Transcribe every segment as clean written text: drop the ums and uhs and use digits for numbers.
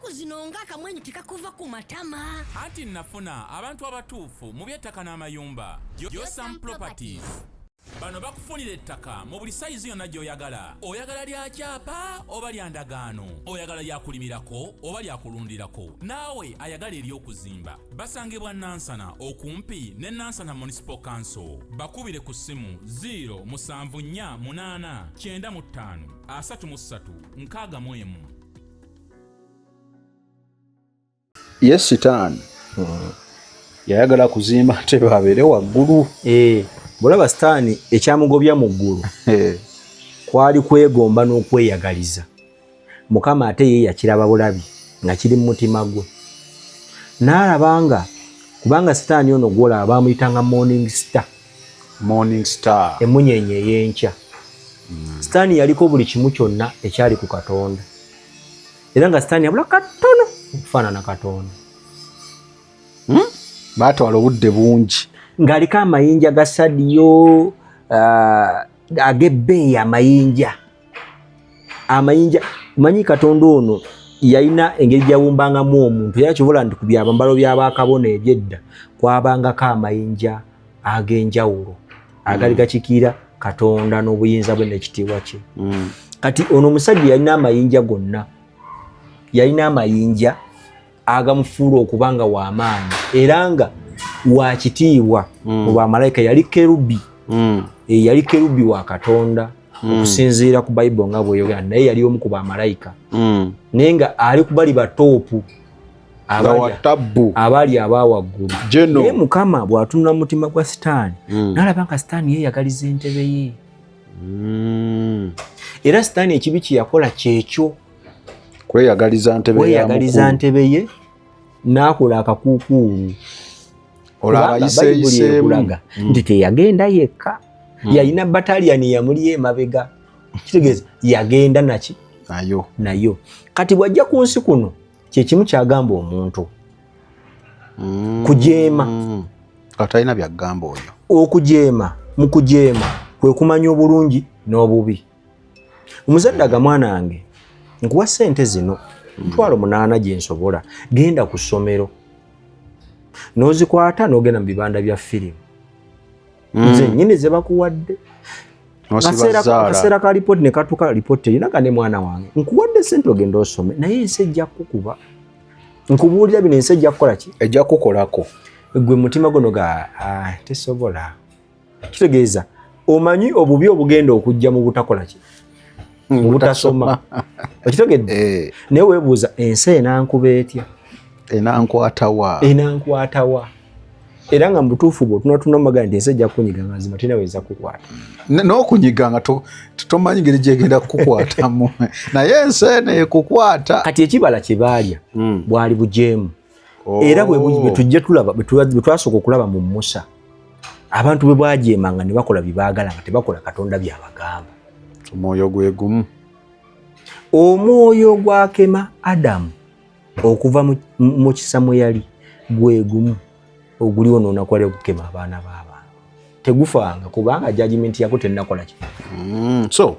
Ennaku zino ng'akamwenyu tekakuva ku matama. Anti nafuna abantu abatuufu mu by'ettaka n'amayumba. Josam Properties. Bano bakufunira ettaka mu buli sayizi yonna gy'oyagala. Oyagala lya kyapa oba lya ndagaano? Oyagala lya kulimirako oba lya kulundirako? Naawe ayagala ery'okuzimba. Basangibwa Nansana okumpi ne Nansana Municipal Council. Bakubire ku ssimu 0 7 4 8 95 33 61. Ye sitaani yayagala kuzimba ntebe abeere waggulu. Bw'olaba sitaani ekyamugobya mu ggulu kwali kwegomba n'okweyagaliza. Mukama ate ye yakiraba bulabi nga kiri mu mutima gwe, n'alaba nga kubanga sitaani ono gw'olaba bamuyitanga morning star. Morning star. Emunyenye ey'enkya. Sitaani yaliko buli kimu kyonna ekyali ku Katonda, era nga sitaani yabula katono okufaanana Katonda. Baatwala obudde bungi. Ng'aliko amayinja ga sadiyo ag'ebbeeyi, amayinja. Manyi Katonda ono yalina engeri gyawumbangamu omuntu, era kivola nti ku byambalo by'abakabona ebyedda kwabangako amayinja ag'enjawulo agali gakikiira Katonda n'obuyinza bwe n'ekitiibwa kye. Kati ono omusajja yalina amayinja gonna, yalina amayinja agamufuula okuba nga w'amaanyi era nga wa kitiibwa mu bamalayika. Yali kerubi. Yali kerubi wa Katonda okusinziira ku Bayibuli nga bweyogera, naye yali omu ku bamalayika, naye nga ali kubali ba top Nga wa tabbu. Abaali abawaggulu. Geno. Naye Mukama bw'atunula mu mutima gwa Sitaani, n'alaba nga Sitaani yeeyagaliza entebe ye. Era Sitaani ekibi kye yakola kyekyo. Kweyagaliza ntebe ya Kweyagaliza mukulu. ntebe ye, n'akola akakuukuulu. Olwo Kubanga Bayibuli abayiseeyiseemu. ekulaga nti teyagenda yekka, yalina bataliyani yamuli emabega. Kitegeeza yagenda naki? Nayo. Nayo. Kati bw'ajja ku nsi kuno, kyekimu kyagamba omuntu kujeema. Atalina byagamba oyo. Okujeema, mu kujeema kwe kumanya obulungi n'obubi. Omuzadde aga, "Mwana wange, nkuwa ssente zino 80,000 gye nsobola, genda ku ssomero," n'ozikwata n'ogenda mu bibanda bya firimu nze nnyini ze bakuwadde. N'osiba zaala. Akaseera ka lipooti ne katuka, lipooti terinaga ne, "Mwana wange, nkuwadde sente ogenda osome, naye ensi ejja kukuba. Nkubuulira bino, ensi ejja kukola ki?" Ejja kukolako. Gwe mutima guno ga, "Ah, tesobola." Kitegeeza omanyi obubi obugenda okujja mu butakola ki? Mu butasoma. Okitegedde? Eh. Naye weebuuza, ensi enankuba etya? Enankwatawa? Enankwatawa? Era nga mubutuufu bwe otunatuna maga nti ensi ejja kukunyiga, nga nzima terina weyinza kukwata. N'okunyiga nga tomanyi ngeri gyegenda kukukwatamu, naye ensi eno ekukwata. Kati ekibala kye baalya bwali bujeemu. Era bwe tujja tulaba bwe twasooka okulaba mu Musa, abantu bwe bwajeemanga ne bakola bye baagala nga tebakola Katonda byabagamba. Omwoyo gwe gumu. Omwoyo gwakema Adamu okuva mu kisa mwe yali gwe gumu oguliwo n'onaku ali okukema abaana b'abantu. Tegufanga, kubanga judgment yako tennakola ki. So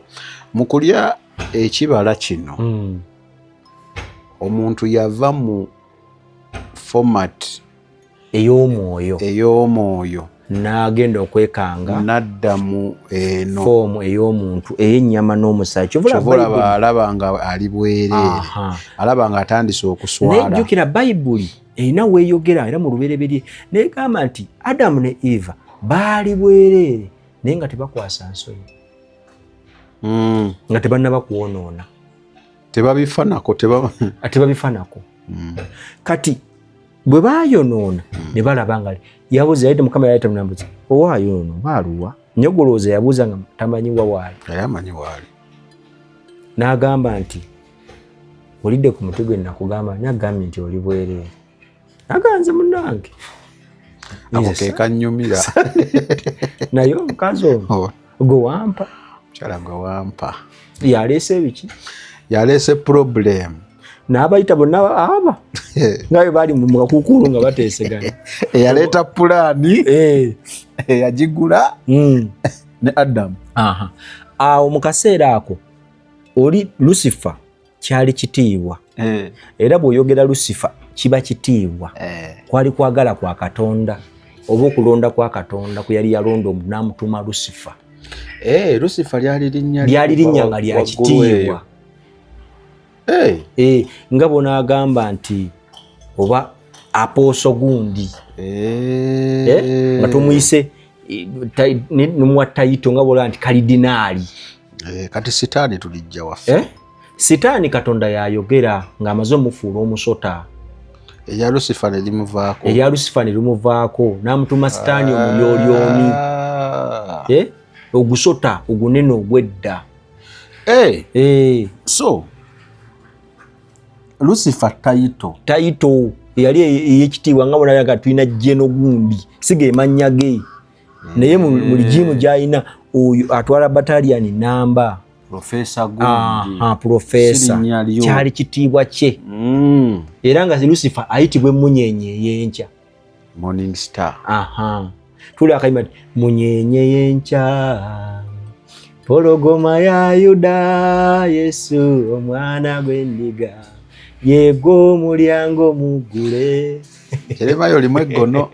mu kulya ekibala kino, omuntu yava mu format ey'omwoyo ey'omwoyo n'agenda okwekanga nadda mu eno form ey'omuntu ey'ennyama n'omusaayi. Kyova olaba Kyova olaba Bayibuli- alaba nga ali bwereere. Alaba nga atandise okuswala. Nejjukira Bayibuli erina weeyogera era mu Lubereberye negamba nti Adamu ne Eva baali bwereere naye nga tebakwasa nsonyi, nga tebannaba kwonoona. Tebabifanako teba Tebabifanako. Kati bwe baayonoona ne balaba nga yabuuza, yayite Mukama yayita munambuzi, "Owaayo ono baaluwa?" Naye golowooza yabuuza nga tamanyi wa waali? Yali amanyi waali. N'agamba nti, "Olidde ku muti gwe nakugamba?" Nagambye nti, "Oli bwereere." Aganze, "Munange." Ako ke kanyumira. Naye omukazi ono Oh, gwe wampa. Mukyala gwe wampa. Yaleese ebiki? Yaleese problem. N'abayita bonna aba nga bwe baali mu kakuukulu nga bateesegana. Eyaleeta pulaani eyagigula ne Adamu. Aha. Awo mu kaseera ako oli Lucifer kyali kitiibwa. Era bw'oyogera Lusifa kiba kitiibwa. Kwali kwagala kwa Katonda oba okulonda kwa Katonda kwe yali yalonda omuntu n'amutuuma Lusifa. Lusifa lyali linnya, lyali linnya nga lya kitiibwa. Nga bw'onaagamba nti oba apooso gundi, nga tomuyise nomuwa title, nga bwolaba nti kalidinaali. Kati sitaani tulijja waffe? Sitaani Katonda yayogera ng'amaze omufuula omusota. Erya Lusifa ne limuvaako. Erya Lusifa ne limuvaako, n'amutuma Sitaani omulyolyomi, ogusota ogunene ogw'edda. So Lusifa title. Title eyali ey'ekitiibwa, nga bonayaga tulina jeno gundi, si ge mannya ge, naye mu ligimu gy'alina oyo atwala bataliyani namba. Profesa gundi. Profesa. Si linnya lyo. Kyali kitiibwa kye. Era nga Lusifa ayitibwa emunyenye ey'enkya. Morning star. Aha, tuli akayimba nti munyenye y'enkya, pologoma ya Yuda, Yesu omwana gw'endiga, yegwo omulyango muggule. Keremayo olimu eggono.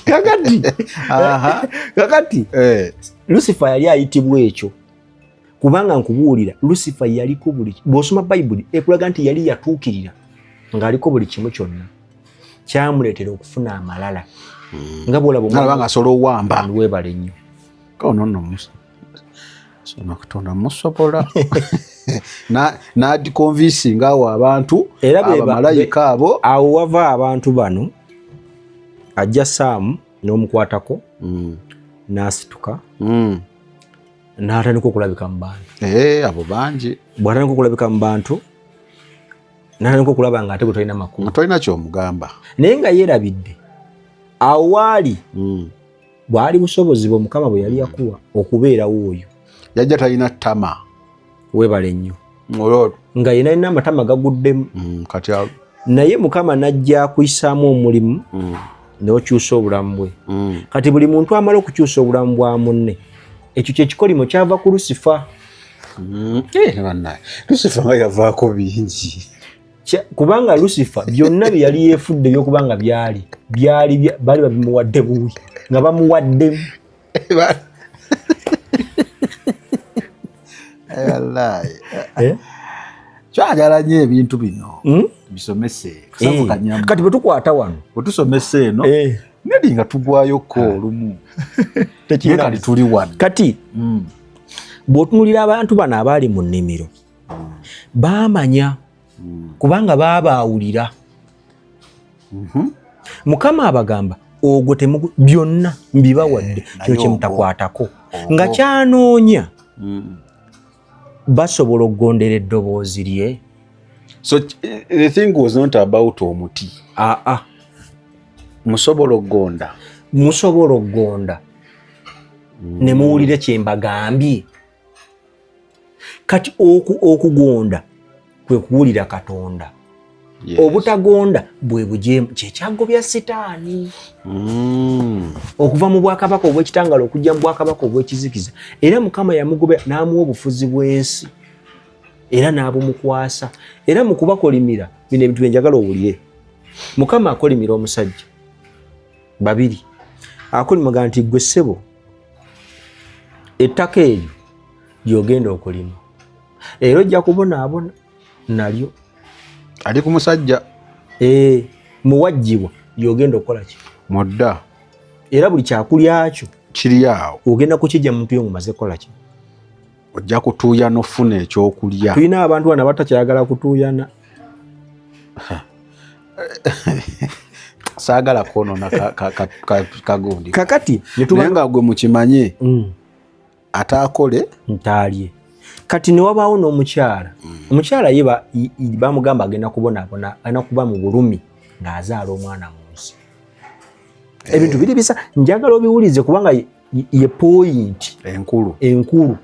Kakati kakati Lusifa yali ayitibwa ekyo kubanga nkubuulira, Lusifa yaliko buli, bw'osoma Bayibuli ekulaga nti yali yatuukirira ng'aliko buli kimu kyonna, kyamuleetera okufuna amalala nga bwolaba. Nalaba nga asobola owamba. Weebale nnyo. Ono nno Musa sono Katonda musobola n'agiconvincinga awo abantu. Era abamalayika abo. Awo wava abantu bano, ajja Saamu n'omukwatako, n'asituka, n'atandika okulabika mu bantu. Abo bangi. Bw'atandika okulabika mu bantu, n'atandika okulaba nga ate gwe tolina makulu. Nga tolina kyomugamba. Naye nga yeerabidde awo waali bwali busobozi bwe Mukama bwe yali yakuwa okubeerawo oyo. Yajja talina ttama. Weebale nnyo. Olwo nga yena alina amatama gaguddemu. Kati Naye Mukama n'ajja akuyisaamu omulimu n'okyusa obulamu bwe. Kati buli muntu amala okukyusa obulamu bwa munne, ekyo kyekikolimo kyava ku Lusifa. Bannaye, Lusifa nga yavaako bingi. Kubanga Lusifa byonna bye yali yeefudde ebyokuba nga byali byali baali babimuwadde buwi, nga bamuwaddemu. Wallahi. Eh? Kyagala nnyo ebintu bino. Bisomese. Kasavu kanyama. Kati bwe tukwata wano, bwe tusomesa eno, nedi nga tugwayoko olumu. Tekirina. Naye kati tuli wano. Kati bw'otunuulira abantu bano abaali mu nnimiro, baamanya kubanga baabaawulira. Mukama abagamba ogwo temugu, byonna mbibawadde, kino naye kye mutakwatako. Ogwo. Nga kyanoonya basobola okugondera eddoboozi lye. So the thing was not about omuti. Aa. Musobola okugonda. Musobola okugonda ne muwulire kye mbagambye. Kati okugonda kwe kuwulira Katonda. Obutagonda bwe bujeemu, kyekyagobya Sitaani okuva mu bwakabaka obw'ekitangala okujja mu bwakabaka obw'ekizikiza. Era Mukama yamugobya n'amuwa obufuzi bw'ensi era n'abumukwasa. Era mu kubakolimira, bino ebintu bye njagala owulire. Mukama akolimira omusajja babiri, akolimaga nti gwe ssebo, ettaka eryo ly'ogenda okulima era ojja kubonaabona nalyo. Ali ku musajja. Muwajjibwa ly'ogenda okukola ki? Mudda. Era buli kyakulya kyo kiri awo, ogenda kukijja mu ntuyo ng'omaze kukola ki? Ojja kutuuya n'ofuna ekyokulya. Tulina abantu bano abatakyayagala kutuuyana. Saagala kwonoona kagundi. Kakati ne tuba Naye nga gwe mukimanye, ataakole ntaalye. Kati ne wabaawo n'omukyala. Omukyala ye bamugamba agenda kubonaabona, agenda kuba mu bulumi ng'azaala omwana mu nsi. Ebintu biri bisa, njagala obiwulize kubanga ye point enkulu. Enkulu.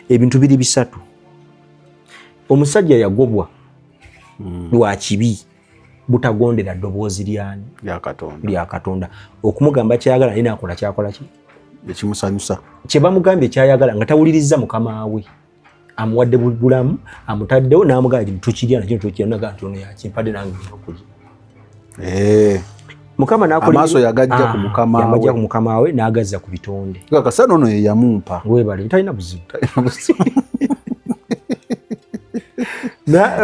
Ebintu biri bisatu. Omusajja yagobwa lwa kibi, butagondera ddoboozi lyani? Lya Katonda. Lya Katonda. Okumugamba kyayagala naye n'akola kyakola ki? Ekimusanyusa. Kye bamugambye kyayagala nga tawulirizza mukama we. Amuwadde bulamu, amutaddewo n'amugamba nti tukirya nakino tukirya, naga nti ono yakimpadde nange nina okulya. Mukama n'akola Amaaso yagajja ku mukama we. Yamajja ku mukama we n'agazza ku bitonde. Kasana ono ye yamumpa. Weebale, talina buzibu.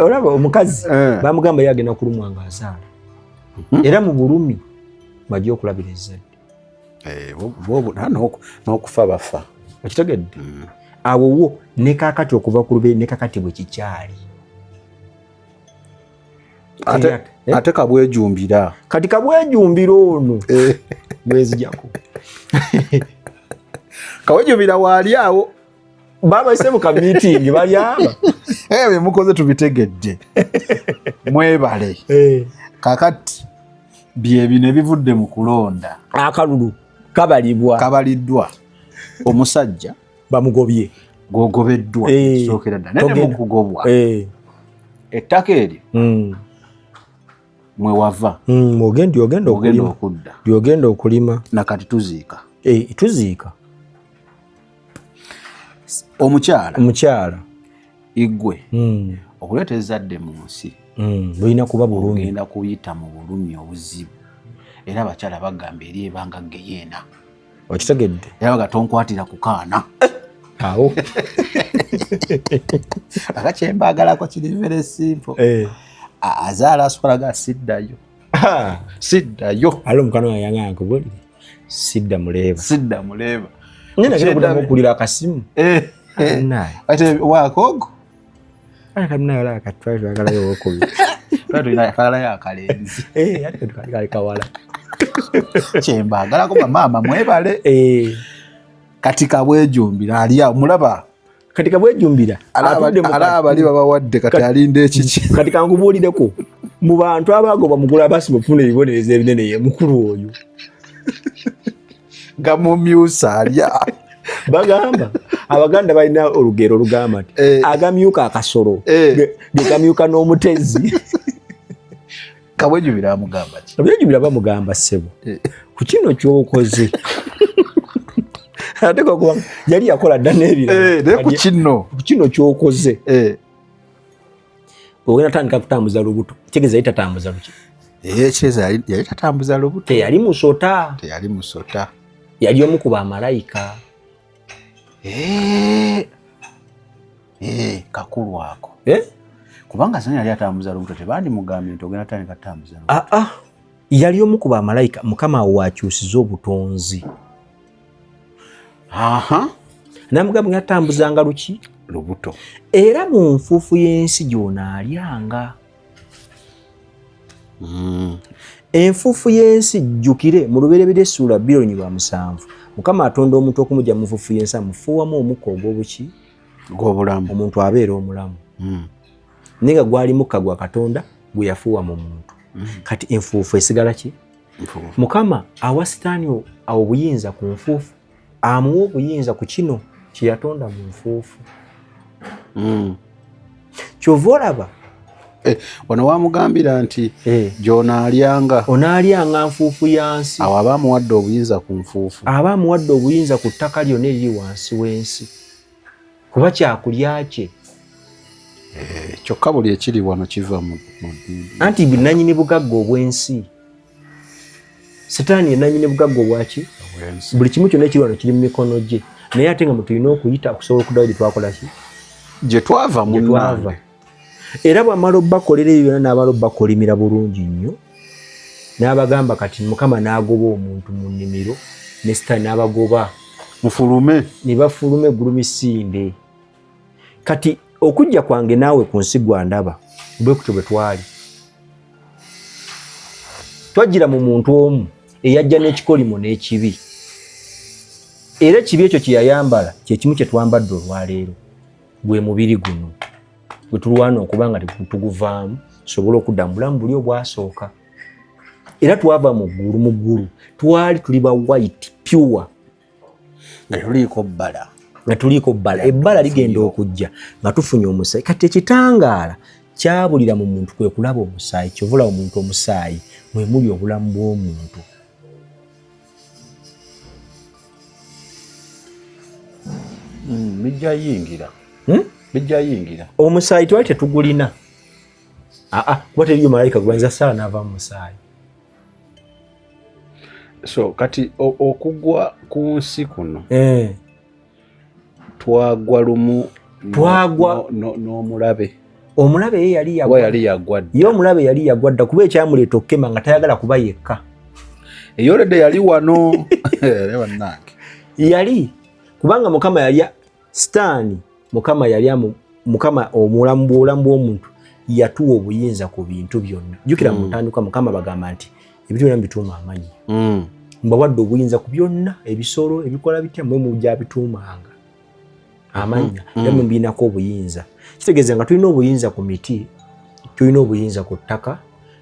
Olaba omukazi bamugamba ye agenda kulumwa ng'azaala. Era mu bulumi bajja okulabira ezzadde. N'okufa bafa. Okitegedde? Awo wo ne kaakati okuva ku lubeere ne kaakati bwe kikyali. Ate kabwejumbira. Kati kabwejumbira ono. Bwezijako. Kabwejumbira waali awo. Baba ise mu ka meeting bali aba. Bye mukoze tubitegedde. Mwebale. Kaakati bye bino ebivudde mu kulonda. Akalulu kabalibwa. Kabaliddwa. Omusajja bamugobye. Gwogobeddwa. Sookera ddala. Naye ne mu kugobwa. Ettaka eryo. Mwe wava. Ogenda Ogenda okulima. okudda. Ogenda okulima. Na kati tuziika. Tuziika. Omukyala. Omukyala. Igwe. Okuleeta ezzadde mu nsi. Bulina kuba bulumi. Ogenda kuyita mu bulumi obuzibu. Era abakyala bagamba eri ebanga geyeena. Okitegedde? Era baga tonkwatira ku kaana. Awo. Aka kye mbaagalako kiri very simple. Azaala asobola ga siddayo. Siddayo. Alo mukwano wange yangamba nkubulire. Sidda muleeba. Sidda muleeba. Ngenda genda okuddamu okuwulira akasimu. Naye. Ate waakoogo? Ate kati naye olaba kati twali twagalayo owokubiri. Twali tulina twagalayo akalenzi. Ate kati kali kali kawala. Kye mbaagalako bamaama mwebale. Kati kabwejumbira ali awo mulaba. Kati kabwejumbira, atudde mu Alaba bali babawadde kati alinda ekiki. Kati kankubuulireko mu bantu abaagobwa mugulu abasiba okufuna ebibonerezo ebinene ye mukulu oyo. Nga mumyusa alya. Bagamba Abaganda balina olugero olugamba nti agamyuka akasolo, ge gamyuka n'omutezi. Kabwejumbira amugamba ki? Kabwejumbira bamugamba ssebo. Ku kino ky'okoze. Ate kuba yali yakola dda n'ebirala. Naye ku kino. Ku kino ky'okoze. Ogenda tandika kutambuza lubuto. Kitegeeza yali tatambuza luki? Kitegeeza yali tatambuza lubuto. Teyali musota. Teyali musota. Yali omu ku bamalayika. Kakulu ako. Kubanga sani yali atambuza lubuto tebandimugambye nti ogenda tandika kutambuza lubuto. Yali omu ku bamalayika Mukama wakyusiza obutonzi. Namugamba ng'atambuzanga luki? Lubuto. Era mu nfuufu y'ensi gy'onaalyanga. Enfuufu y'ensi jjukire mu Lubereberye essuula 2:7. Mukama atonda omuntu okumugya mu nfuufu y'ensi amufuuwamu omukka ogw'obuki? Ogw'obulamu. Omuntu abeera omulamu. Naye nga gwali mukka gwa Katonda gwe yafuuwa mu muntu. Kati enfuufu esigala ki? Nfuufu. Mukama awa Sitaani obuyinza ku nfuufu, amuwa obuyinza ku kino kye yatonda mu nfuufu. Ky'ova olaba. Wano wamugambira nti gy'onaalyanga. Onaalyanga nfuufu ya nsi. Awo aba amuwadde obuyinza ku nfuufu. Aba amuwadde obuyinza ku ttaka lyonna eriri wansi w'ensi. Kuba kyakulya kye. Kyokka buli ekiri wano kiva mu Anti nannyini bugagga obw'ensi. Sitaani ye nannyini bugagga obwaki? Obw'ensi. Buli kimu kyonna ekiri wano kiri mu mikono gye. Naye ate nga mwe tulina okuyita okusobola okuddayo gye twakola ki? Gye twava Gye twava. munnange. Era bw'amala obbakolera ebyo byonna n'amala obbakolimira bulungi nnyo, n'abagamba kati Mukama n'agoba omuntu mu nnimiro ne Sitaani n'abagoba. Mufulume. Ne bafuluma eggulu misinde. Kati okujja kwange naawe ku nsi gwandaba bwe kutyo bwe twali. Twajjira mu muntu omu eyajja n'ekikolimo n'ekibi. Era ekibi ekyo kye yayambala kye kimu kye twambadde olwaleero, gwe mubiri guno gwe tulwana okuba nga tuguvaamu tusobole okudda mu bulamu buli obwasooka. Era twava mu ggulu, mu ggulu twali tuli ba white pure. Nga tuliiko bbala. Nga tuliiko bbala. Ebbala ligenda okujja nga tufunye omusaayi. Kati ekitangaala kyabulira mu muntu kwe kulaba omusaayi. Kyova olaba omuntu omusaayi mwe muli obulamu bw'omuntu. Bijja yingira. Bijja yingira. Omusaayi twali tetugulina. Aa, kuba teriyo malayika gwebayinza sala n'ava mu musaayi. So kati okugwa ku nsi kuno twagwa lumu. Twagwa n'omulabe. Omulabe ye yali yagwa, yali yagwa dda. Ye omulabe yali yagwa dda, kuba ekyamuleeta okukema nga tayagala kuba yekka. Eyoledde yali wano bannange. Yali kubanga Mukama yali Sitaani, Mukama yali Mukama omulamu bw'obulamu bw'omuntu yatuwa obuyinza ku bintu byonna. Jjukira mu ntandikwa Mukama bagamba nti ebintu byonna mbituuma amannya. Mbawadde obuyinza ku byonna, ebisolo ebikola bitya mwe mujja bituumanga amannya, era mwe mbirinako obuyinza. Kitegeeza nga tulina obuyinza ku miti, tulina obuyinza ku ttaka,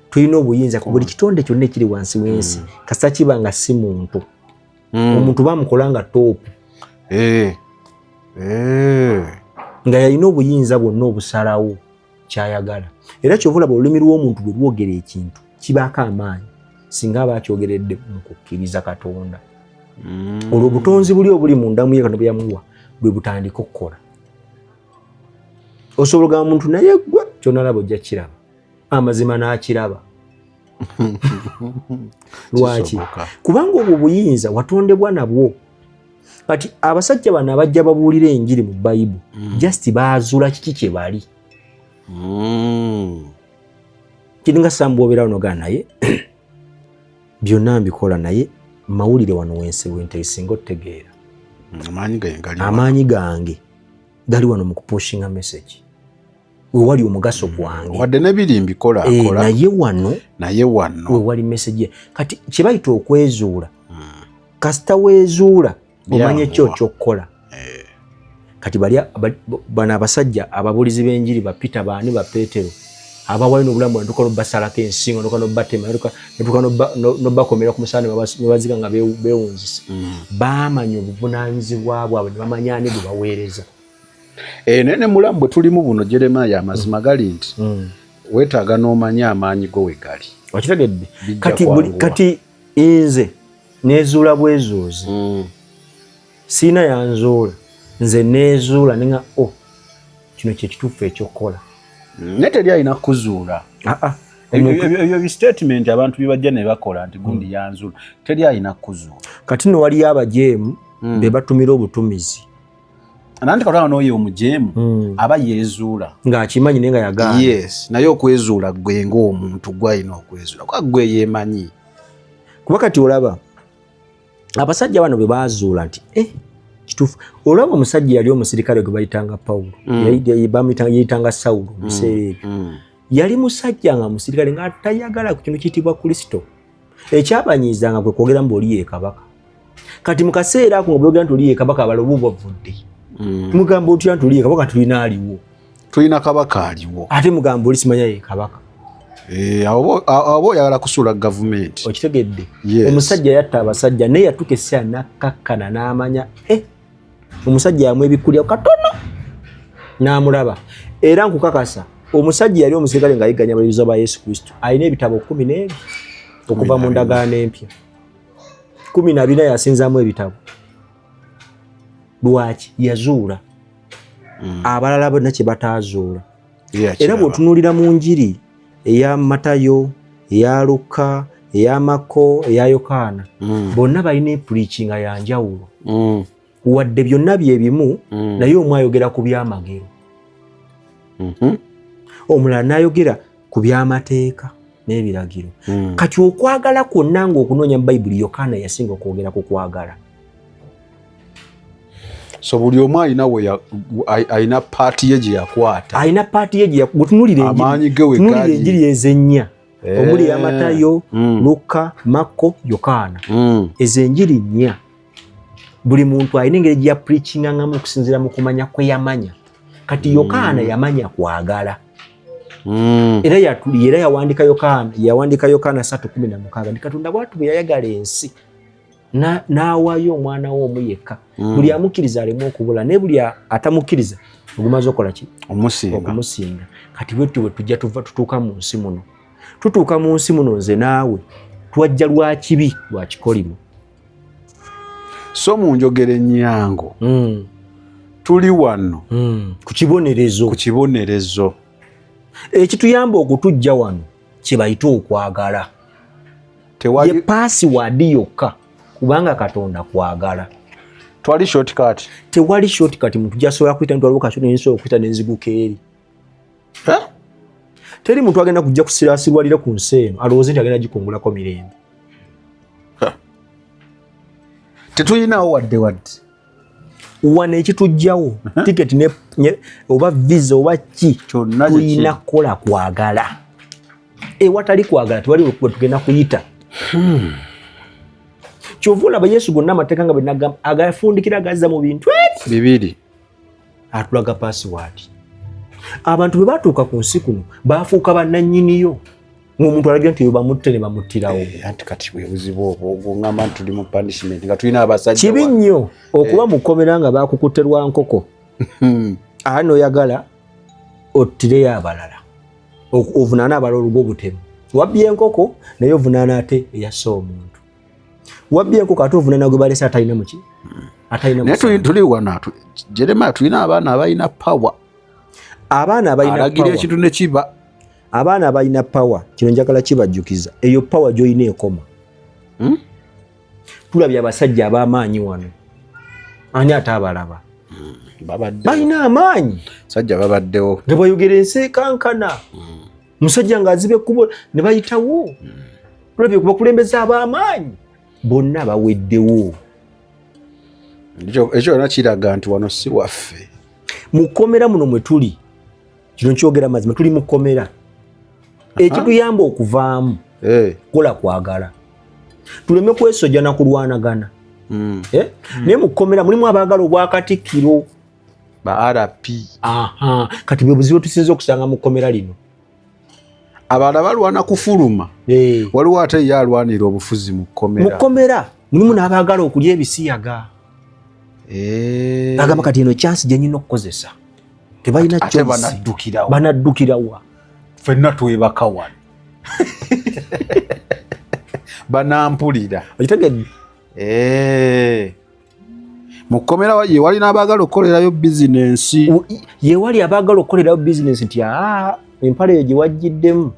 tulina obuyinza ku buli kitonde kyonna ekiri wansi w'ensi, kasita kiba nga si muntu. Omuntu bamukola nga toopu. Nga yalina obuyinza bwonna obusalawo kyayagala. Era kyova olaba olulimi lw'omuntu bwe lwogera ekintu kibaako amaanyi singa aba akyogeredde mu kukkiriza Katonda. Olwo obutonzi buli obuli munda mu ye Katonda bwe yamuwa bwe butandika okukola. Osobola ogamba muntu naye ggwe ky'onalaba ojja kiraba, amazima n'akiraba. Lwaki? Kubanga obwo obuyinza watondebwa nabwo. Kati abasajja bano abajja babuulira enjiri mu Bayibuli, just baazuula kiki kye bali. Kiringa Sambu obeera wano gaa naye byonna mbikola, naye mawulire wano wensi wenteesinga otutegeera. Amaanyi gange gali wano mu kupushinga message. Wewali omugaso gwange. Wadde n'ebiri mbikola akola. Naye wano wewali message. Kati kye bayita okwezuula. Kasita weezuula omanye kyo ky'okukola. Kati bano abasajja ababuulizi b'enjiri ba Peter baani ba Petero abawayo n'obulamu natuuka n'obasalako ensingo, natuuka n'obatema, natuuka n'obakomera ku musaana ne baziga nga beewunzise. Baamanya obuvunaanyizibwa bwabwe ne bamanya ani gwe baweereza. Naye ne mulamu bwe tulimu buno Jeremiah, amazima gali nti weetaaga n'omanya amaanyi go we gali. Okitegedde? Kati nze neezuula bwezuuzi. Siina yanzuula, nze neezuula nenga o kino kye kituufu ekyokukola. Naye teri alina kuzuula. Ebyo bi statement abantu bye bajja ne bakola nti gundi yanzuula, teri alina kuzuula. Kati nno waliyo abajeemu be batumira obutumizi. Nanti katwana n'oyo omujeemu aba yeezuula ng'akimanyi naye nga yagaana. Yes, naye okwezuula ggwe ng'omuntu gw'alina okwezuula kuba ggwe yeemanyi. Kuba kati olaba abasajja bano bwe baazuula nti kituufu. Olaba omusajja yali omusirikale gwe bayitanga Pawulo, yeyitanga Sawulo mu biseera ebyo. Yali musajja nga musirikale nga tayagala ku kintu kiyitibwa Kristo. Ekyabanyiizanga kwe kwogera mbu oli ye kabaka. Kati mu kaseera ako nga bwogera nti oli ye kabaka, abalala oba bavudde. Mugamba otya nti oli ye kabaka, tulina aliwo. Tulina kabaka aliwo. Ate mugamba oli simanya ye kabaka. Abo oyagala kusuula gavumenti. Okitegedde? Omusajja yatta abasajja naye yatuuka essaawa n'akkakkana n'amanya omusajja yamwebikulira katono n'amulaba. Era nkukakasa omusajja yali omusirikale ng'ayigganya abayigirizwa ba Yesu Kristo alina ebitabo 12 okuva mu ndagaano empya. 14 yasinzaamu ebitabo. Lwaki? Yazuula. Abalala bonna kye bataazuula. Era bw'otunuulira mu njiri eya Matayo, eya Luka, eya Makko, eya Yokaana, bonna balina epreachinga ya njawulo. Wadde byonna bye bimu, naye omu ayogera ku byamagero, omulala n'ayogera ku byamateeka n'ebiragiro. Kati okwagala kwonna ng'okunoonya mu Bayibuli, Yokaana yasinga okwogera ku kwagala. So buli omu alina part ye gye yakwata. Alina part ye gye gutunuulira amaanyi ge we gali. Enjiri ezennya omuli eya Matayo, Luka, Makko, Yokaana. Ezo enjiri nnya. Buli muntu alina engeri gye yapreachingangamu okusinziira mu kumanya kwe yamanya. Kati Yokaana yamanya kwagala. Era yawandika Yokaana, yawandika Yokaana 3:16 nti Katonda bw'atyo bwe yayagala ensi n'awaayo omwana we omu yekka. Buli amukkiriza aleme okubula, naye buli atamukkiriza ogumaze okola ki? Okumusinga. Kati bwetyo bwe tujja tuva tutuuka mu nsi muno. Tutuuka mu nsi muno nze naawe twajja lwa kibi lwa kikolimo. So mu njogera ennyangu. Tuli wano ku kibonerezo. Ku kibonerezo. Ekituyamba okutujja wano kye bayita okwagala. Ye password yokka, kubanga Katonda kwagala. Twali shortcut. Tewali shortcut muntu gyasobola kuyita nti waliwo kasho nensobola okuyita nenziguka eri. Teri muntu agenda kujja kusirasirwalira ku nsi eno alowooze nti agenda gikungulako mirembe. Tetulinawo wadde wadde. Wano ekitujjawo tiketi ne oba visa oba ki, tulina kukola kwagala. Ewatali kwagala tewali we tugenda kuyita. Kyova olaba Yesu gonna amateeka nga bwe agafundikira agazza mu bintu bibiri, atulaga password. Abantu bwe batuuka ku nsi kuno bafuuka bannannyiniyo, ng'omuntu alagira nti bamutte ne bamuttirawo. Anti kati bwe buzibu obwo bw'ongamba nti tuli mu punishment nga tulina abasajja. Kibi nnyo okuba mu kkomera nga bakukutte lwa nkoko, ate n'oyagala ottireyo abalala, ovunaane abalala olw'obutemu. Wabbye enkoko naye ovunaana ate eyasse omuntu. Wabbye enkoko ate ovunaana gwe balese atalina muki? Atalina musango. Naye tuli wano, Jeremiah, tulina abaana abalina power. Abaana abalina power. Alagira ekintu ne kiba. Abaana abalina power, kino njagala kibajjukiza, eyo power gy'olina ekoma. Tulabye abasajja ab'amaanyi wano, ani ate abalaba? Balina amaanyi. Sajja babaddewo. Nga bwayogera ensi ekankana. Musajja ng'aziba ekkubo ne bayitawo. Tulabye ku bakulembeze ab'amaanyi bonna baweddewo. Ekyo kyonna kiraga nti wano si waffe. Mu kkomera muno mwe tuli, kino nkyogera mazima, tuli mu kkomera. Ekituyamba okuvaamu kukola kwagala, tuleme kwesojja na kulwanagana. Naye mu kkomera mulimu abaagala obwakatikkiro ba RP. Kati bwe buzibu tusinze okusanga mu kkomera lino. Abalala balwana kufuluma, waliwo ate ye alwanira obufuzi mu kkomera. Mu kkomera mulimu n'abaagala okulya ebisiyaga. Agamba kati eno chance gye nnina okukozesa. Tebalina choice. Banaddukirawa. Banaddukirawa. Ffenna twebaka wano. Banampulira. Okitegedde? Mu kkomera ye wali n'abaagala okukolerayo bizinensi. Ye wali abaagala okukolerayo bizinensi nti empale eyo gye wajjiddemu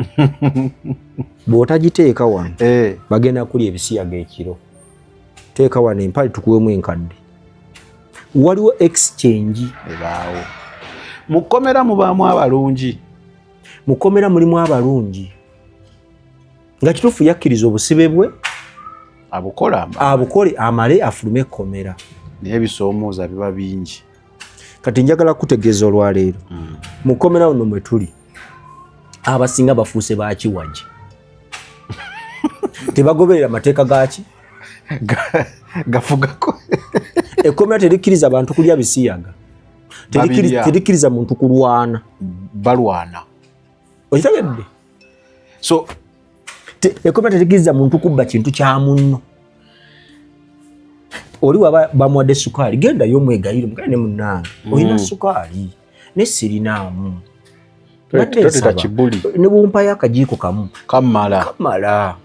bw'otagiteeka wano bagenda kulya ebisiyaga ekiro. Teeka wano empale tukuwemu enkadde. Waliwo exchange ebaawo. Mu kkomera mubaamu abalungi. Mu kkomera mulimu abalungi. Nga kituufu yakkiriza obusibe bwe abukole amale afulume ekkomera. Naye ebisoomooza biba bingi. Kati njagala kutegeeza olwaleero mu kkomera wano mwe tuli abasinga bafuuse bakiwagi. Tebagoberera mateeka gaaki gafugako. Ekkomera terikkiriza bantu kulya bisiyaga, terikkiriza muntu kulwana. Balwana. Okitegedde? So ekkomera terikkiriza muntu kubba kintu kya munno. Oli waba bamuwadde sukaali, gendayo omwegayire mugende ne munnange, olina sukaali ne sirinaamu. Ne bw'ompayo akajiiko kamu kamala. Kamala.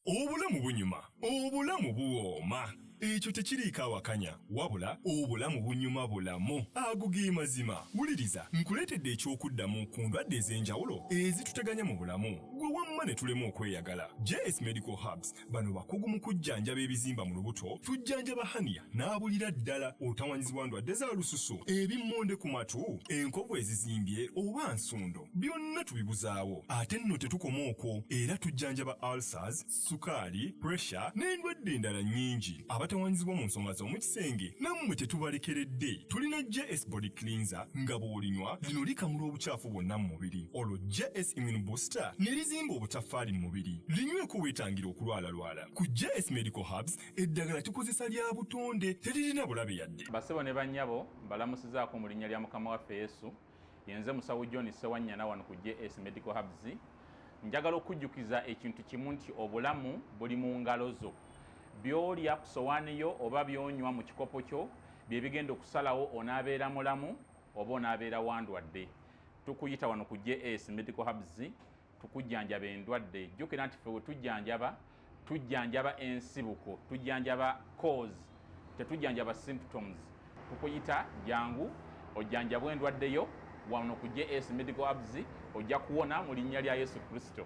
Obulamu bunyuma, obulamu buwooma. Ekyo tekiriiko awakanya, wabula obulamu bunyuma bulamu. Ago ge mazima. Wuliriza, nkuleetedde eky'okuddamu ku ndwadde ez'enjawulo ezituteganya mu bulamu. Gwe wamma ne tulema okweyagala. JS Medical Hubs bano bakugu mu kujjanjaba ebizimba mu lubuto, tujjanjaba hernia n'abulira ddala, otawanyizibwa ndwadde za lususu, ebimmonde ku matu, enkovu ezizimbye oba nsundo, byonna tubibuzaawo. Ate nno tetukoma okwo, era tujjanjaba ulcers, sukaali, pressure n'endwadde endala nnyingi. Abatawanyizibwa mu nsonga z'omu kisenge nammwe tetubalekeredde. Tulina JS Body Cleanser nga bw'olinywa lino likamula obukyafu bwonna mu mubiri, olwo JS Immune Booster ne lizimba obutaffaali mu mubiri. Linyweko weetangira okulwalalwala. Ku JS Medical Hubs eddagala tukozesa lya butonde, teririna bulabe yadde. Basebo ne bannyabo, mbalamusizaako mu linnya lya Mukama waffe Yesu. Yenze Musawo John Ssewanyana wano ku JS Medical Hubs. Njagala okujjukiza ekintu kimu nti obulamu buli mu ngalo zo. By'olya ku sowaani yo oba by'onywa mu kikopo kyo bye bigenda okusalawo onaabeera mulamu oba onaabeera wandwadde. Tukuyita wano ku JS Medical Hubs tukujjanjaba endwadde. Jjukira nti ffe we tujjanjaba, tujjanjaba ensibuko, tujjanjaba cause, tetujjanjaba symptoms. Tukuyita jangu Ojjanjabwe endwadde yo wano ku JS Medical Herbs, ojja kuwona mu linnya lya Yesu Kristo.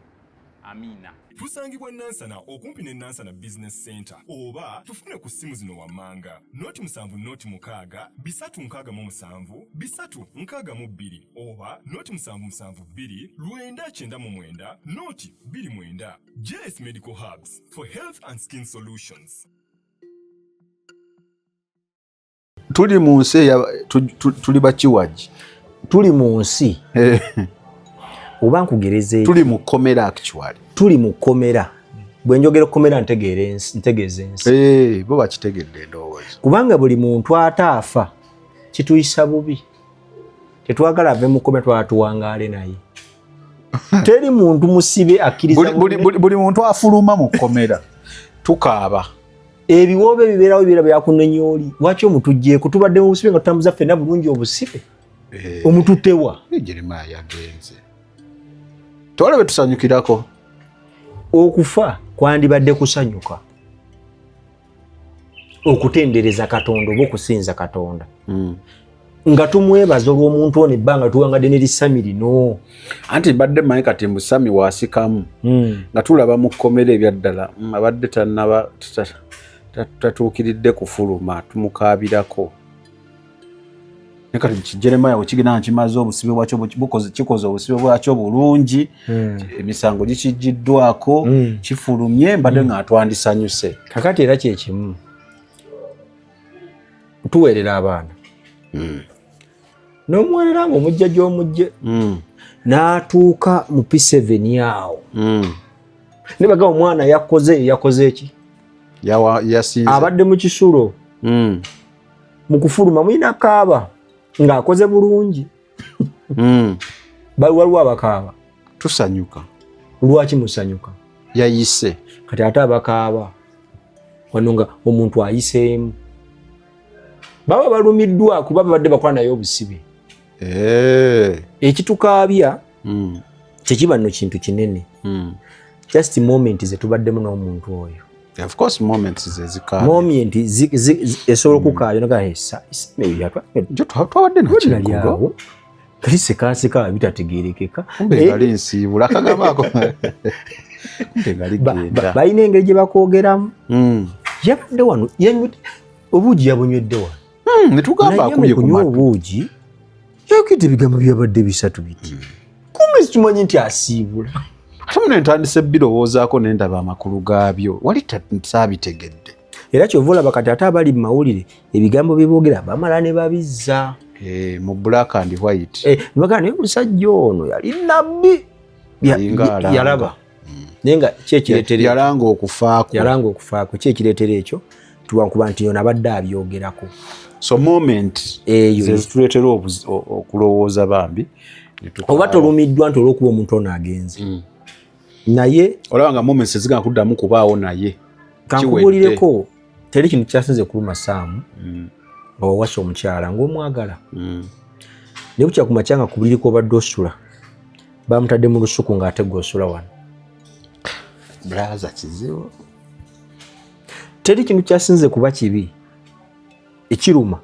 Amiina. Tusangibwa Nansana okumpi ne Nansana Business Center oba tufune ku ssimu zino wammanga: 076 367 362 oba 0772 999 029. JS Medical Herbs for health and skin solutions. Tuli mu nsi, tuli bakiwagi. Tuli mu nsi oba nkugereze, tuli mu kkomera actually. Tuli mu kkomera. Bwe njogera kkomera ntegeeza ensi. Bo bakitegedde ndowooza. Kubanga buli muntu ataafa kituyisa bubi, tetwagala ave mu kkomera, twala tuwangaale naye. Teri muntu musibe akkiriza. Buli muntu afuluma mu kkomera tukaaba. Ebiwoobe bibeerawo bibeera byakunenya oli. Lwaki omutugjeeko? Tubadde mu busibe nga tutambuza ffenna bulungi obusibe, omututewa. Jeremiah yagenze, twalabe tusanyukirako. Okufa kwandibadde kusanyuka, okutendereza Katonda oba okusinza Katonda nga tumwebaza olw'omuntu ono ebbanga tuwangadde nerisami lino. Anti mbadde mmanyi kati musami wasikamu nga tulaba mu kkomera ebyaddala abadde tannaba tatuukiridde kufuluma, tumukaabirako. Naye kati Jeremiah wekigenda nga kimaze obusibe bwakyo, kikoze obusibe bwakyo bulungi, emisango gikijjiddwako, kifulumye, mbadde nga twandisanyuse. Kakati era kyekimu tuweerera abaana n'omuweerera nga omujja gy'omujje n'atuuka mu P7 awo ne bagamba omwana yakoze yakoze eki, abadde mu kisulo mu kufuluma mulina kaaba ng'akoze bulungi. Waliwo abakaaba. Tusanyuka. Lwaki musanyuka? Yayise. Kati ate abakaaba wano nga omuntu ayiseemu baba balumiddwa kuba babadde bakola naye obusibe. Ekitukaabya kyekiba nno kintu kinene, just moment ze tubaddemu n'omuntu oyo. Of course, moments ze zikaabya. Moment esobola okukaabya nogaa twabadde nakyo kali sekaaseka bitategeerekeka. Kumbe ngali nsiibula akagamba ako. Balina engeri gye bakwogeramu. Yabadde wano, obuugi yabunywedde wano. Netugamba akubye ku matu. Obuugi yakita ebigambo byabadde bisatu biti. Kumbe situmanyi nti asiibula. Ate muno ntandise birowoozaako ne ndaba amakulu gaabyo, wali saabitegedde. Era kyova olaba kati ate abali mu mawulire ebigambo bye boogera bamala ne babizza mu black and white. Bagamba naye omusajja ono yali nabbi, yalaba naye nga kyekireetera yalanga okufaako. Yalanga okufaako. Kyekireetera ekyo tuwankuba nti ono abadde abyogerako. So moment eyo zezituleetera okulowooza bambi. Oba tolumiddwa nti olw'okuba omuntu ono agenze, naye olaba nga moments ezigenda kuddamu kubaawo naye. Kankubuulireko, teri kintu kyasinze kuluma Saamu nga wawasa omukyala ng'omwagala, naye bukya ku makya nga ku buliri kw'obadde osula bamutadde mu lusuku ng'ate gwe osula wano. Brother, kizibu. Teri kintu kyasinze kuba kibi ekiruma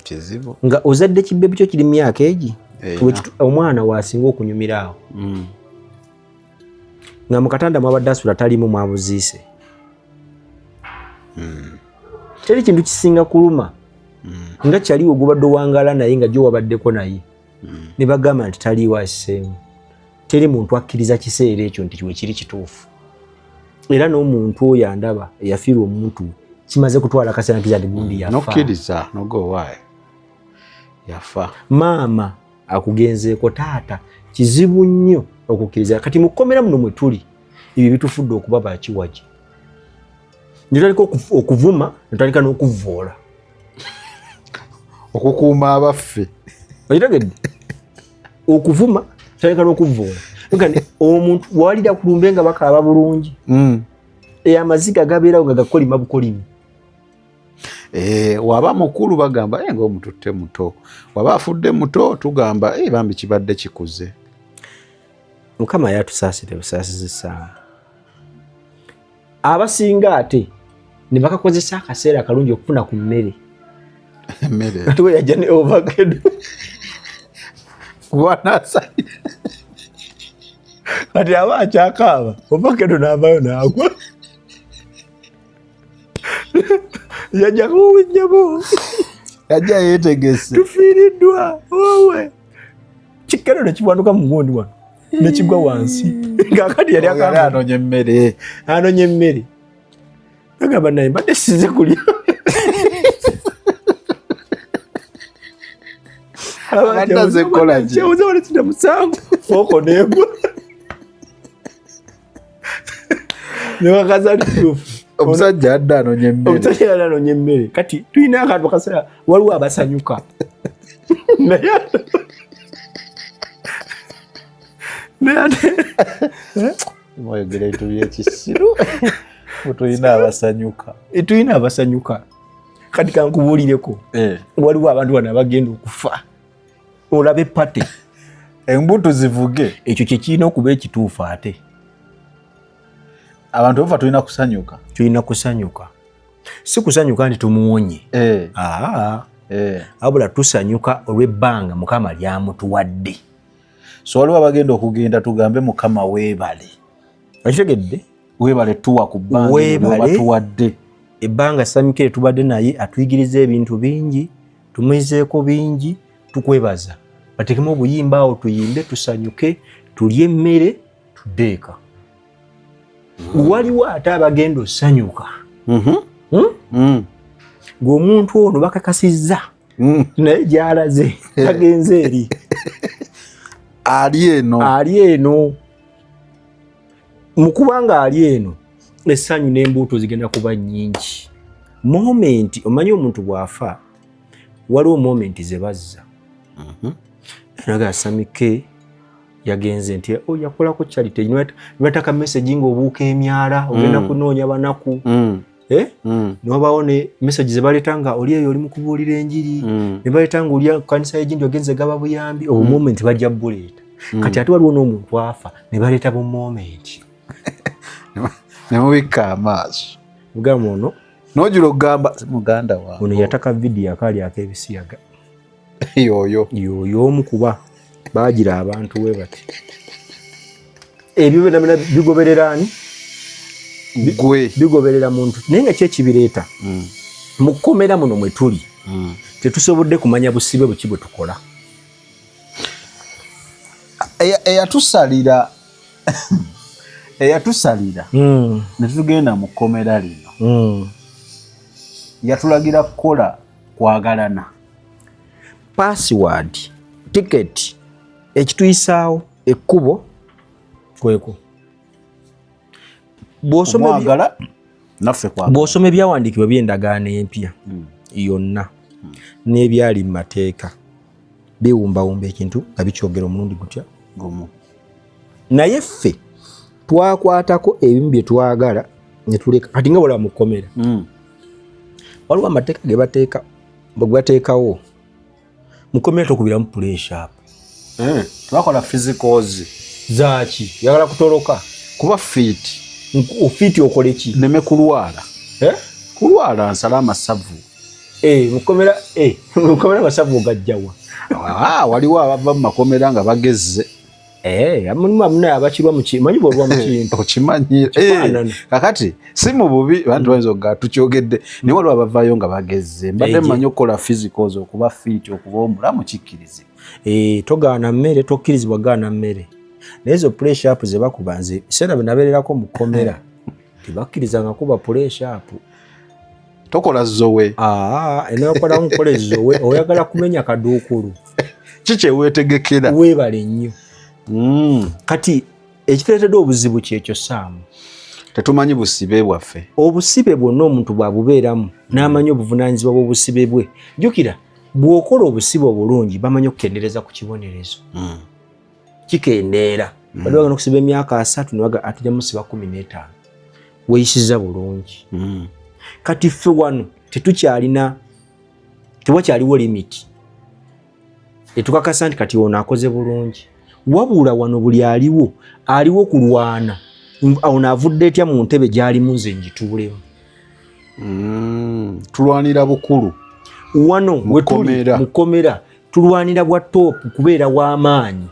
Kizibu nga ozadde kibebi kyo kiri myaka egi, omwana wasinga okunyumira awo nga mu katanda mwabadde asula talimu, mwabuziise. Teri kintu kisinga kuluma nga kyaliwo gubadde owangala naye nga gyo wabaddeko naye ne bagamba nti taliiwo aseemu. Teri muntu akkiriza kiseera ekyo nti we kiri kituufu. Era n'omuntu oyo andaba eyafiirwa omuntu kimaze kutwala akaseera nkiza nti gundi yafa. Nokkiriza nogowaayo yafa. Maama akugenzeeko, taata, kizibu nnyo okukkiriza. Kati mu kkomera muno mwe tuli ebyo bitufudde okuba bakiwagi, netandika okuvuma, netandika n'okuvvoola. Okukuuma abaffe. Okitegedde? Okuvuma, tandika n'okuvvoola. Omuntu walira ku lumbe nga bakaaba bulungi, amaziga gabeerawo nga gakolima bukolimi. Waba mukulu bagamba nga omututte muto, waba afudde muto tugamba bambi kibadde kikuze. Mukama yatusaasire busaasizi. Ssaawa abasinga ate ne bakakozesa akaseera akalungi okufuna ku mmere. Emmere. Kati we yajja ne ovakedo. Bwanasa. Kati aba akyakaaba, ovakedo n'avaayo n'agwa. Yajja kuwujjabo. Yajja yeetegese. Tufiiriddwa wowe. Kikero ne kiwanuka mu gundi wano ne kigwa wansi. Ng'akati yali Yali anoonya emmere. Anoonya emmere. Agamba naye mbadde size kulya. Abadde azze kukola ki? Kyebuuza wali kina musango. Fooko n'egwa. Ne bakaza lituufu. Omusajja adde anoonya emmere. Omusajja yali anoonya emmere. Kati tulina akantu akaseera waliwo abasanyuka. Naye ate Mwayogera ebintu by'ekisiru. Tulina abasanyuka. Tulina abasanyuka. Kati kankubuulireko. Waliwo abantu bano abagenda okufa. Olabe pate. Embuto zivuge. Ekyo kye kirina okuba ekituufu ate. Abantu bafa tulina kusanyuka. Tulina kusanyuka. Si kusanyuka nti tumuwonye. Wabula tusanyuka olw'ebbanga Mukama lyamutuwadde. So waliwo abagenda okugenda tugambe Mukama weebale. Okitegedde? Weebale tuwa ku bbanga Weebale. batuwadde. Ebbanga Sammy tubadde naye atuyigiriza ebintu bingi, tumuyizeeko bingi, tukwebaza. Bateekemu obuyimba awo tuyimbe, tusanyuke, tulye emmere, tudde eka. Waliwo ate abagenda osanyuka. Ng'omuntu ono bakakasizza naye gy'alaze tagenze eri. Ali eno. Ali eno. Mu kubanga ali eno, essanyu n'embuutu zigenda kuba nnyingi. Momenti, omanyi omuntu bw'afa, waliwo momenti ze bazza. Naga Sammy K yagenze nti oh, yakolako charity, nibataka message ng'obuuka emyala, ogenda kunoonya banaku. N'obaawo ne message ze baleeta nga oli eyo oli mu kubuulira enjiri, ne baleeta ng'oli ku kanisa y'egindi ogenze gaba buyambi, obwo moment bajja buleeta. Kati ate waliwo n'omuntu afa ne baleeta bu moment. Ne mubikka amaaso. Mugamba ono. N'ojula okugamba muganda wange. Ono yataka vidiyo akaali ak'ebisiyaga. Yoyo. Yoyo omu kuba baagira abantu we bati. Ebyo byonna byonna bigoberera ani? Gwe. Bigoberera muntu. Naye nga ki ekibireeta? Mu kkomera muno mwe tuli, tetusobodde kumanya busibe buki bwe tukola. Eyatusalira ne tugenda mu kkomera lino. Yatulagira kukola kwagalana. Password, ticket, ekituyisaawo, ekkubo kweko. Bw'osoma ebyawandiikibwa by'endagaano empya yonna n'ebyali mu mateeka biwumbawumba ekintu nga bikyogera omulundi gutya gumu. Naye ffe twakwatako ebimu bye twagala ne tuleka. Kati nga bw'olaba mu kkomera, waliwo amateeka ge bateekawo. Mu kkomera tokubiramu puleesha. Twakola physicals. Zaaki? Yagala kutoloka. Kuba fit. Ofiti okole ki? Neme kulwala. Kulwala nsala amasavu. Mukomera, mukomera amasavu ogajjawa. Waliwo abava mu makomera nga bagezze. Mulimu amuna abakirwa mu manyi bw'olwa mu kintu. Okimanyi. Kakati si mu bubi bantu bayinza okugaa tukyogedde naye waliwo abavaayo nga bagezze. Mbadde mmanyi okukola physicals okuba fit okuba omulamu kikkirizibwa. Togaana mmere, tokkirizibwa gaana mmere. Naye ezo pressure up ze bakuba nze ebiseera bye nabeererako mu kkomera tebakkirizanga kuba pressure up. Tokola zowe. Enakola nkola zowe, oyagala kumenya kaduukulu. Kiki weetegekera? Weebale nnyo. Kati ekituleetedde obuzibu kyekyo Saamu. Tetumanyi busibe bwaffe. Obusibe bwonna omuntu bw'abubeeramu n'amanya obuvunaanyizibwa bw'obusibe bwe. Jjukira bw'okola obusibe obulungi bamanyi okukendeereza ku kibonerezo. Kikendeera. Bali bagenda okusiba emyaka 3 ne baga atujja musiba 15. Weeyisizza bulungi. Kati ffe wano tetukyalina, tewakyaliwo limiti. Etukakasa nti kati ono akoze bulungi. Wabula wano buli aliwo, aliwo kulwana. Ono avudde etya mu ntebe gy'alimu nze ngituulemu. Tulwanira bukulu. Wano wetuli mukomera tulwanira bwa top kubeera w'amaanyi.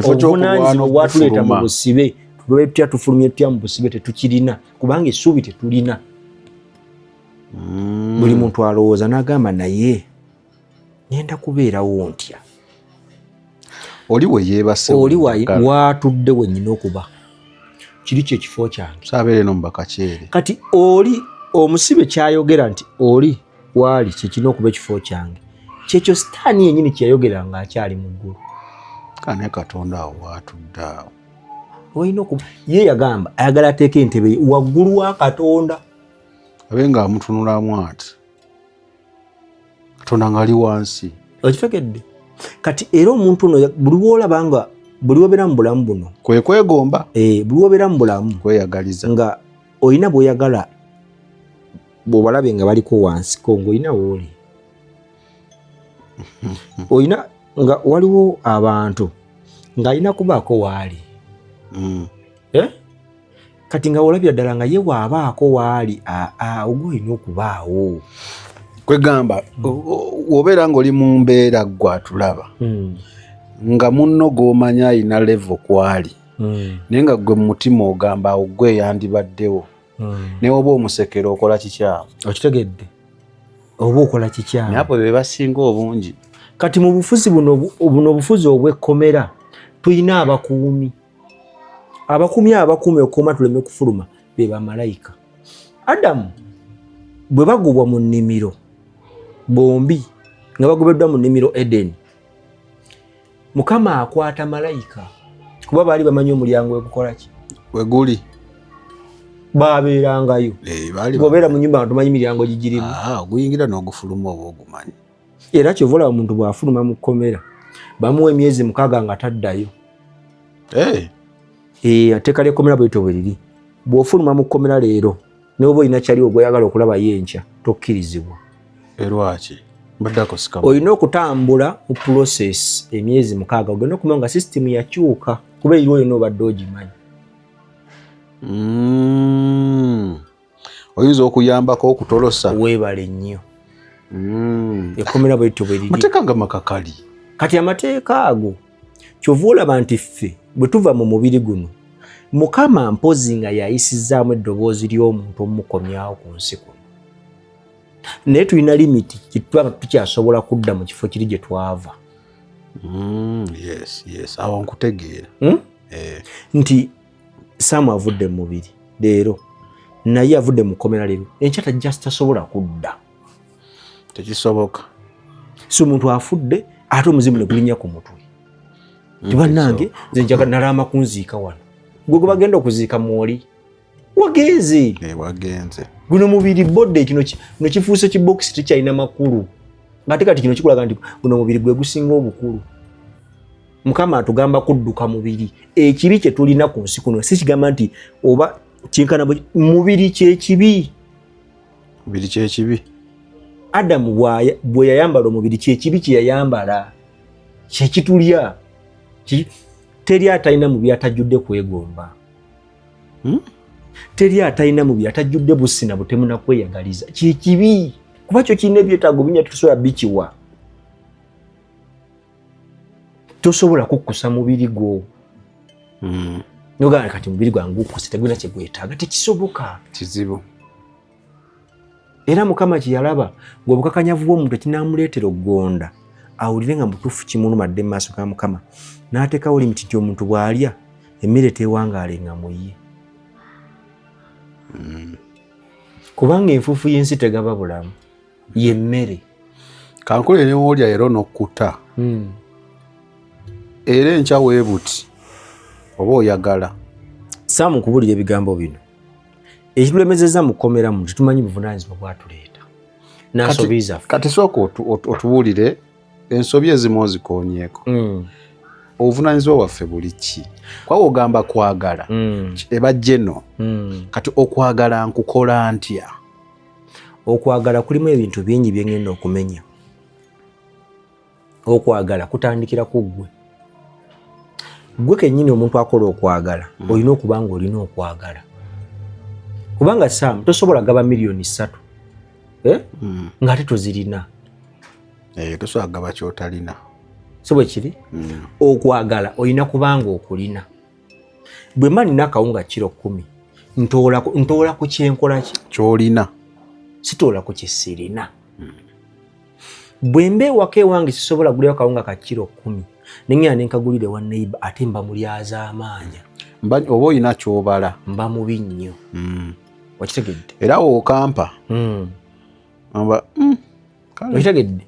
Obuvunaanyizibwa bwatuleeta mu busibe, tulabe tutya tufulumye tutya mu busibe, tetukirina kubanga essuubi tetulina. Buli muntu alowooza n'agamba naye ngenda kubeerawo ntya. Oli we yeebase, oli waatudde wennyina okuba kiri kyekifo kyange, saabeere no mubakakyere. Kati oli omusibe kyayogera nti oli waali kyekirina okuba ekifo kyange, kyekyo sitaani yennyini kyeyayogera ng'akyali mu ggulu. Kane Katonda awo waatudde awo olina okuba ye yagamba ayagala ateeka entebe waggulu wa Katonda, abe ng'amutunulamu ati Katonda ng'ali wansi. Okitegedde? Kati era omuntu ono buli lw'olaba nga buli wobeera mu bulamu buno kwe kwegomba, buli wobeera mu bulamu kweyagaliza, nga olina bw'oyagala bw'obalabe nga baliko wansiko ng'olina wooli olina nga waliwo abantu ng'alina kubaako waali. Kati nga olabira ddala nga ye waabaako waali, ogwo olina okubaawo. Kwegamba obeera ng'oli mu mbeera ggwe atulaba nga munno gw'omanyi alina level kwali, naye nga ggwe mu mutima ogamba awo ggwe yandibaddewo, naye oba omusekera okola kikyamu. Okitegedde? Oba okola kikyamu. Naye abo be basinga obungi. Kati mu bufuzi buno obufuzi obw'ekkomera tulina abakuumi. Abakuumi abakuumi okukuuma tuleme kufuluma be bamalayika. Adamu bwe bagobwa mu nnimiro bombi nga bagobeddwa mu nnimiro Edeni, Mukama akwata malayika kuba baali bamanyi omulyango wegukola ki weguli, babeerangayo. Bw'obeera mu nnyumba nga tomanyi miryango gigirimu, oguyingira n'ogufuluma oba ogumanyi. Era kyova olaba omuntu bw'afuluma mu kkomera bamuwa emyezi 6 nga taddayo. Etteeka ly'ekkomera bwetyo bwe liri. Bw'ofuluma mu kkomera leero ne bw'oba olina kyali ogw'oyagala okulabayo enkya tokkirizibwa. Lwaki? Olina okutambula mu process emyezi 6 ogenda okumanya nga sisitimu yakyuka kuba eriwo yonna obadde ogimanyi. Oyinza okuyambako okutolosa. Weebale nnyo. Ekkomera bwetyo bwe liri. Amateeka nga makakali. Kati amateeka ago kyova olaba nti ffe bwe tuva mu mubiri guno Mukama mpozi nga yayisizaamu eddoboozi ly'omuntu omukomyawo ku nsi kuno, naye tulina limiti kitwaba tukyasobola kudda mu kifo kiri gye twava. Yes, awo nkutegeera. Nti Sam avudde mu mubiri leero, naye avudde mu kkomera leero, enkya tajja tasobola kudda. Tekisoboka. Si omuntu afudde ate omuzimu ne gulinnya ku mutwe. Tibannange nze njagala nalaama kunziika wano. Gwe gwe bagenda okuziika mwoli wagenze. Wagenze. Guno mubiri bodde kino kifuuse kibokisi tekyalina makulu. Ate kati kino kikulaga nti guno mubiri gwe gusinga obukulu. Mukama atugamba kudduka mubiri. Ekibi kye tulina ku nsi kuno si kigamba nti oba kyenkana mubiri kyekibi. Mubiri kyekibi. Adamu bwe yayambala omubiri kyekibi kye yayambala. Kyekitulya. Teri atalina mubiri atajjudde kwegomba. Teri atalina mubiri atajjudde busina butemu na kweyagaliza. Kyekibi. Kuba kyo kirina ebyetaago bingi tetusobola bikiwa. Tosobola kukkusa mubiri gwo. Nogamba kati mubiri gwange gukkuse tegulina kye gwetaaga, tekisoboka. Kizibu. Era Mukama kye yalaba ng'obukakanyavu bw'omuntu ekinaamuleetera okugonda awulire nga mutuufu kimuluma dde mu maaso ga Mukama, n'ateekawo limiti nti omuntu bw'alya emmere teewangaalenga mu ye. Kubanga enfuufu y'ensi tegaba bulamu, ye mmere. Kankule ne w'olya era onokkuta. Era enkya weebuti oba oyagala. Sam nkubuulira ebigambo bino. Ekitulemezezza mu kkomera muno tetumanyi buvunaanyizibwa bwatuleeta n'ensobi zaffe. Kati sooka otubuulire ensobi ezimu ozikoonyeeko. Obuvunaanyizibwa bwaffe buli ki? Kwawo ogamba kwagala, eba geno. Kati okwagala nkukola ntya? Okwagala kulimu ebintu bingi bye ngenda okumenya. Okwagala kutandikira ku ggwe. Ggwe kennyini omuntu akola okwagala, olina okuba nga olina okwagala. Kubanga Sam tosobola gaba 3 million ng'ate tozirina. Tosobola kugaba ky'otalina. Si bwe kiri? Okwagala olina kubanga okulina. Bwe mba nina akawunga kiro 10, ntoola ku kyenkola ki? Ky'olina. Sitoola ku kisirina. Bwe mba ewaka ewange sisobola gulira akawunga ka kiro 10, nengenda ne nkagulira ewa neighbor, ate mba mulyazaamaanya. Oba olina ky'obala. Mba mubi nnyo. Okitegedde? Era w'okampa. Amba, kale. Okitegedde?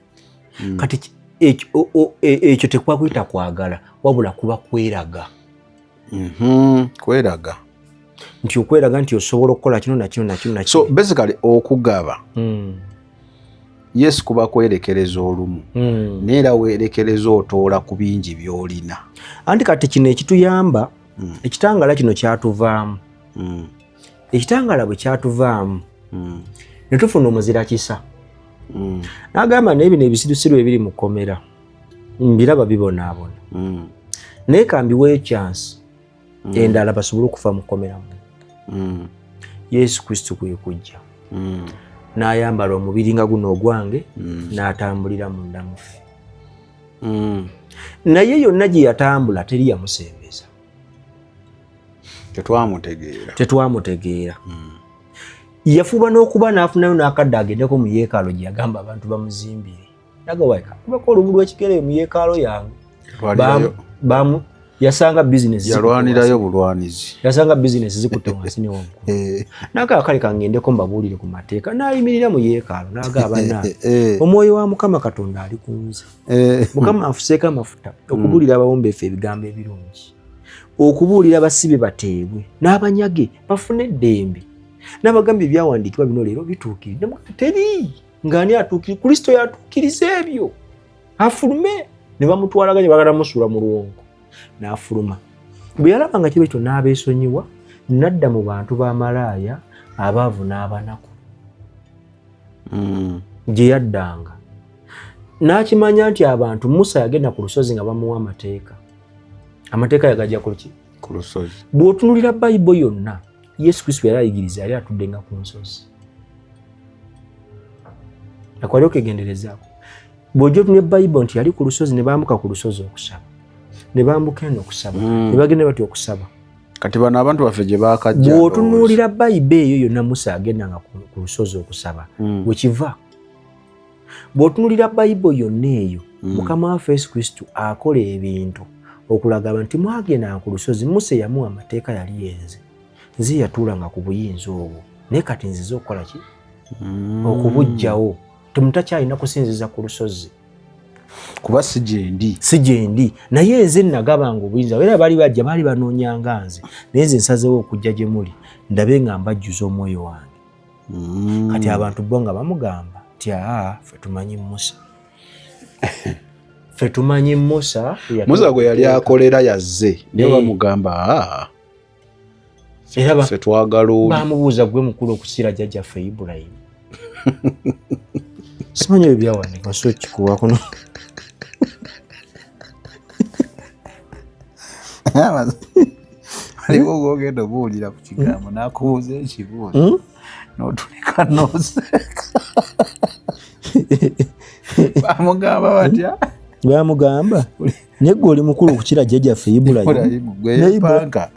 Kati ekyo tekwakuyita kwagala, wabula kuba kweraga. Kweraga. Nti okweraga nti osobola okukola kino na kino na kino na kino. So basically okugaba. Yes, kuba kwerekereza olumu. Naye era weerekereza otoola ku bingi by'olina. Anti kati kino ekituyamba, ekitangala kino kyatuvaamu. Ekitangala bwe kyatuvaamu, ne tufuna omuzira kisa. N'agamba naye bino ebisirusiru ebiri mu kkomera mbiraba bibonaabona. Naye kambiweeyo chance endala basobole okufa mu kkomera muno. Yesu Kristo kwe kujja. N'ayambala omubiri nga guno ogwange, n'atambulira munda mu ffe. Naye yonna gye yatambula teri yamusembeza. Tetwamutegeera. Yafuba n'okuba n'afunayo n'akadde agendeko mu yeekaalo gye yagamba abantu bamuzimbire. Nagawaika kubako olubu lw'ekigere mu yeekaalo yange. Yasanga bizinesi yalwanirayo bulwanizi. Yasanga bizinesi zikutte wansi ne waggulu. N'agamba kale kangendeko mbabuulire ku mateeka. N'ayimirira mu yeekaalo n'agamba banna omwoyo wa Mukama Katonda ali ku nze. Mukama anfuseeko amafuta okubuulira abawombeefu ebigambo ebirungi, okubuulira abasibe bateebwe n'abanyage bafune eddembe. N'abagamba ebyawandiikibwa bino leero bituukiridde. Teri ng'ani atuukiri, Kristo yatuukiriza ebyo. Afulume ne bamutwalaganya bagala musuula mu luwonko. N'afuluma. Bwe yalaba nga kiba ekyo n'abeesonyiwa, n'adda mu bantu b'amalaaya abaavu n'abanaku. Gye yaddanga. N'akimanya nti abantu Musa yagenda ku lusozi nga bamuwa amateeka. Amateeka yagajja ku ki? Ku lusozi. Bw'otunuulira Bayibuli yonna, Yesu Kristo yali ayigiriza yali atudde nga ku nsozi. Akwali okegenderezaako. Bw'ojja otunula Bayibuli nti yali ku lusozi ne bambuka ku lusozi okusaba. Ne bambuka eno okusaba. Ne bagenda batya okusaba. Kati bano abantu baffe gye baakajja. Bw'otunuulira Bayibuli eyo yonna Musa agendanga ku lusozi okusaba. We kiva. Bw'otunuulira Bayibuli yonna eyo, Mukama waffe Yesu Kristo akola ebintu okulaga abantu nti mwagendanga ku lusozi, Musa yamuwa amateeka yali yenze. Nze yatuulanga ku buyinza obwo. Naye kati nzize okukola ki? Okubuggyawo. Temutakyalina kusinziza ku lusozi. Kuba si gyendi. Si gyendi. Naye nze nagabanga obuyinza. Era baali bajja baali banoonyanga nze. Naye nze nsazeewo okujja gye muli ndabe nga mbajjuza omwoyo wange. Kati abantu bo nga bamugamba nti aa ffe tumanyi Musa. Ffe tumanyi Musa. Musa gwe yali akolera yazze. Naye bamugamba aa. Era ffe twagala oli. Bamubuuza gwe mukulu okusira jjajjaffe Ibulayimu. Simanyi ebyo byawandiikibwa so kikuwa kuno. Aliwo gw'ogenda obuwulira ku kigambo n'akubuuza ekibuuzo n'otuleka n'oseka. Bamugamba batya? Bamugamba naye gwe oli mukulu okukira jjajjaffe Ibulayimu.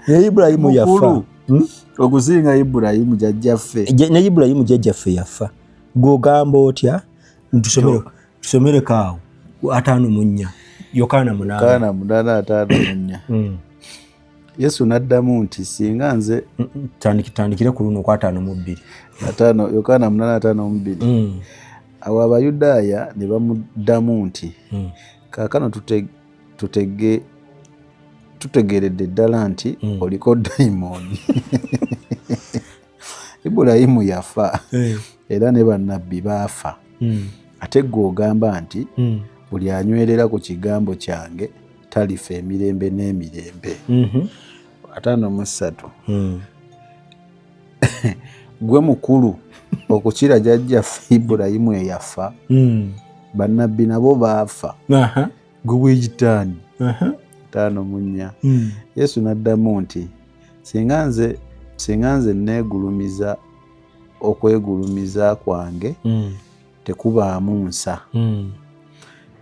Naye Ibulayimu yafa. Okusinga Ibulayimu jjajjaffe. Naye Ibulayimu jjajjaffe yafa. Gw'ogamba otya? Tusomereko awo 54 Yokaana 8. Yokaana 8 54. Yesu n'addamu nti singa nze tandikire ku luno ku 52. Yokaana 8 52. Awo Abayudaaya ne bamuddamu nti kaakano tutegeeredde ddala nti oliko dayimooni. Ibulayimu yafa era ne bannabbi baafa. Ate ggwe ogamba nti buli anywerera ku kigambo kyange talifa emirembe n'emirembe. 53. Gwe mukulu okukira jjajjaffe Ibulayimu eyafa. Bannabbi nabo baafa. Gwe w'ekitaani. 54. Yesu n'addamu nti singa nze neegulumiza okwegulumiza kwange tekubaamu nsa.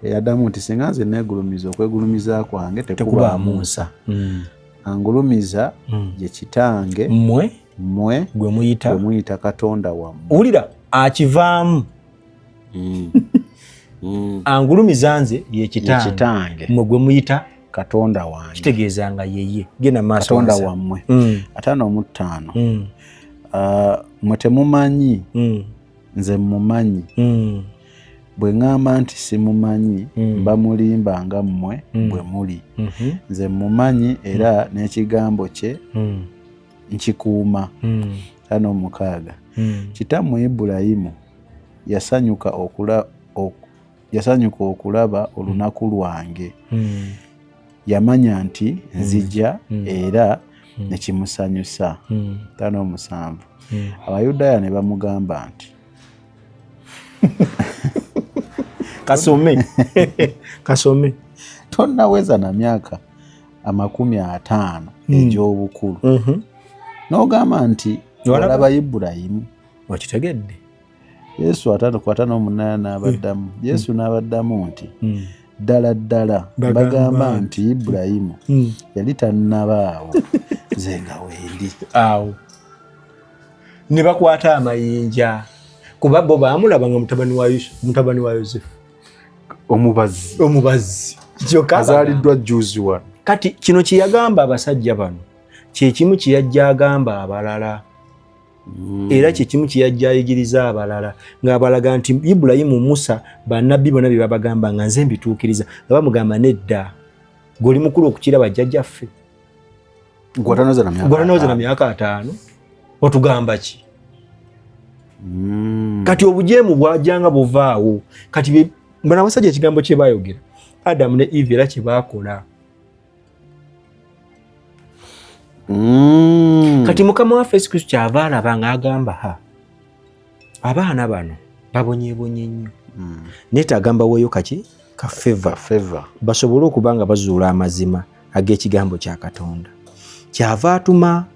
Eyaddamu nti singa nze neegulumiza, okwegulumiza kwange tekubaamu nsa. Angulumiza ye Kitange mmwe mmwe gwe muyita gwe muyita Katonda wammwe. Wulira, akivaamu. Angulumiza nze ye Kitange, Kitange mmwe gwe muyita Katonda wange. Kitegeeza nga yeye. Genda maaso. Katonda wansi. wammwe. 55. Ah, mmwe temumanyi, nze mumanyi. Bwe ŋŋamba nti simumanyi, mba mulimba nga mmwe bwe muli. Nze mumanyi era n'ekigambo kye nkikuuma. 56. Kitammwe Ibulayimu yasanyuka okulaba olunaku lwange. Yamanya nti nzija era ne kimusanyusa. 57. Abayudaaya ne bamugamba nti Kasome, kasome. Tonnaweza na myaka 50 egy'obukulu, n'ogamba nti Walaba? walaba Ibulayimu? Okitegedde? Yesu 58 n'abaddamu, Yesu n'abaddamu nti ddala ddala mbagamba nti Ibulayimu yali tannabaawo, nze nga wendi. Awo ne bakwata amayinja, kuba bo baamulaba nga mutabani wa Yosefu. Omubazi. Omubazi. Kyokka azaaliddwa juzi wano. Kati kino kye yagamba abasajja bano kyekimu kye yajja agamba abalala, era kyekimu kye yajja ayigiriza abalala, ng'abalaga nti Ibulayimu, Musa, bannabbi bonna bye babagamba nga nze mbituukiriza, nga bamugamba nedda, gwe oli mukulu okukira bajjajjaffe. Gwatanaweza na myaka Gwatanaweza na 50. myaka 50, otugamba ki? Kati obujeemu bwajjanga buvaawo. Kati bano abasajja ekigambo kye bayogera, Adamu ne Eve, era kye baakola. Kati Mukama waffe Yesu Kristo kyava alaba ng'agamba, ha, abaana bano babonyeebonye nnyo, neetaaga mbaweeyo kaki ka favour Favor. basobole okuba nga bazuula amazima ag'ekigambo kya Katonda. Kyava atuma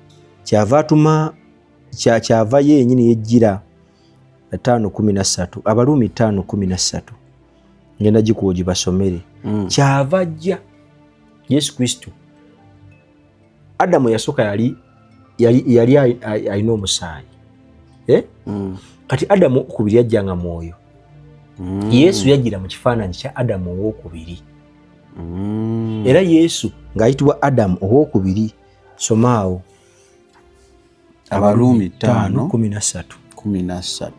kyava ye yenyini yejjira. 5:13, Abaluumi 5:13, ngenda gikuwa ogibasomere. Kyava ajja Yesu Kristo. Adamu yasooka yali alina omusaayi, eh? Kati Adamu okubiri yajjanga mwoyo. Yesu yajjira mu kifaananyi kya Adamu owokubiri. Era Yesu ng'ayitibwa Adamu owokubiri. Somaawo. Abaluumi 5 13. 13.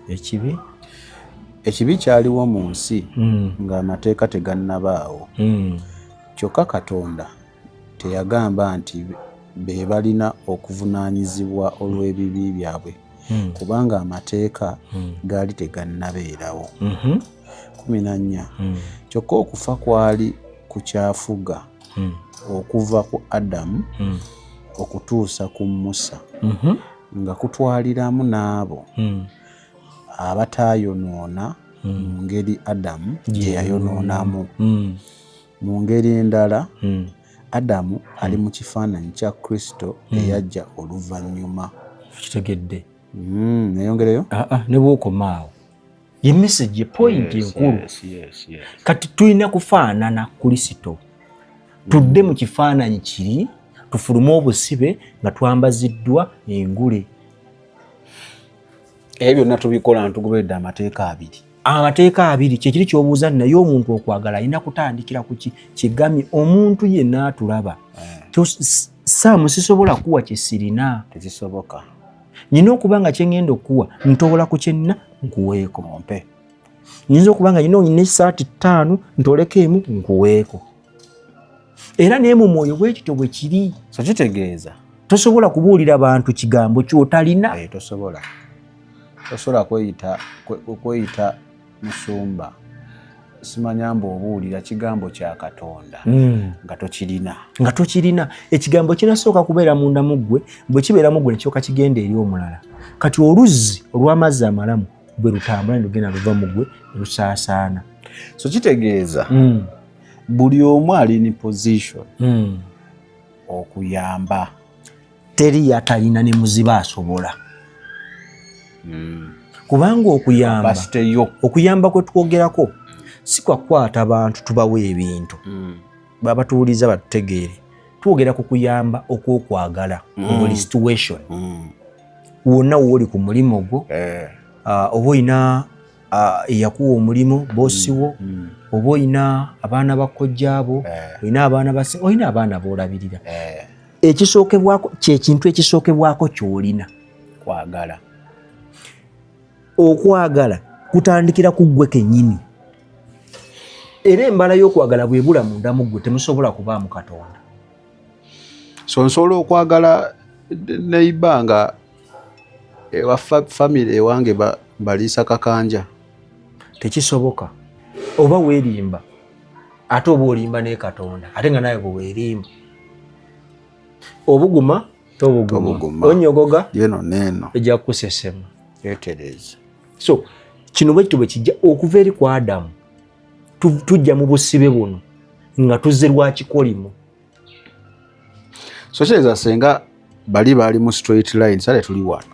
Ekibi. Ekibi kyaliwo mu nsi ng'amateeka tegannabaawo. Kyokka Katonda teyagamba nti be balina okuvunaanyizibwa olw'ebibi byabwe, kubanga amateeka gaali tegannabeerawo. 14. Kyokka okufa kwali kukyafuga okuva ku Adamu okutuusa ku Musa, nga kutwaliramu n'abo abataayonoona mu ngeri Adamu gye yayonoonamu. Mu ngeri endala, Adamu ali mu kifaananyi kya Kristo eyajja oluvannyuma. Kitegedde? Neyongereyo? Ah, ah, ne bw'okomaawo ye message, point enkulu. Kati tulina kufaanana Kristo, tudde mu kifaananyi kiri, tufulume obusibe nga twambaziddwa engule. Ebyo byonna tubikola ntugoberedde amateeka abiri. Amateeka abiri kyekiri kyobuuza nti naye omuntu okwagala alina kutandikira ku ki? Kigamye omuntu yenna atulaba, Saamu, sisobola kuwa kyesirina. Tekisoboka. Nyina okuba nga kyengenda okuwa ntobola ku kyenna nkuweeko. Ompe. Nyinza okuba nga nyina esaati 5, ntoleko emu nkuweeko. Era naye mu mwoyo bwekityo bwe kiri. So kitegeeza tosobola kubuulira bantu kigambo kyotalina. Tosobola kweyita musumba, simanya mbu obuulira kigambo kya Katonda nga tokirina. Nga tokirina. Ekigambo kinasooka kubeera munda mu ggwe, bwe kibeera mu ggwe nekyoka kigenda eri omulala. Kati oluzzi olw'amazzi amalamu bwe lutambula ne lugenda luva mu ggwe ne lusaasaana. So kitegeeza buli omu ali in position okuyamba. Teri yatalina, ne muziba asobola. Kubanga okuyamba Capacity yo. Okuyamba kwe twogerako si kwakwata bantu tubawe ebintu. Babatuwuliza batutegeere, twogera ku kuyamba okw'okwagala mu buli situation wonna wooli ku mulimu gwo, oba olina eyakuwa omulimu, boss wo, oba olina abaana bakojjaabo, olina abaana basi, olina abaana b'olabirira, ekisookebwako kyekintu ekisookebwako ky'olina. Kwagala. Okwagala kutandikira ku ggwe kennyini, era embala y'okwagala bwebula munda mu ggwe, temusobola kubaamu Katonda. So nsobola okwagala neighbour nga ewa family ewange baliisa kakanja? Tekisoboka. Oba weerimba, ate oba olimba ne Katonda, ate nga nawe bwe weerimba. Obuguma tobuguma, Tobuguma. Onyogoga, yeno neeno ejja kukusesema. Yetereza. So kino bwe kityo bwe kijja okuva eri ku Adamu. Tujja mu busibe buno nga tuzze lwa kikolimo. So kitegeeza senga bali baali mu straight line, sale tuli wano.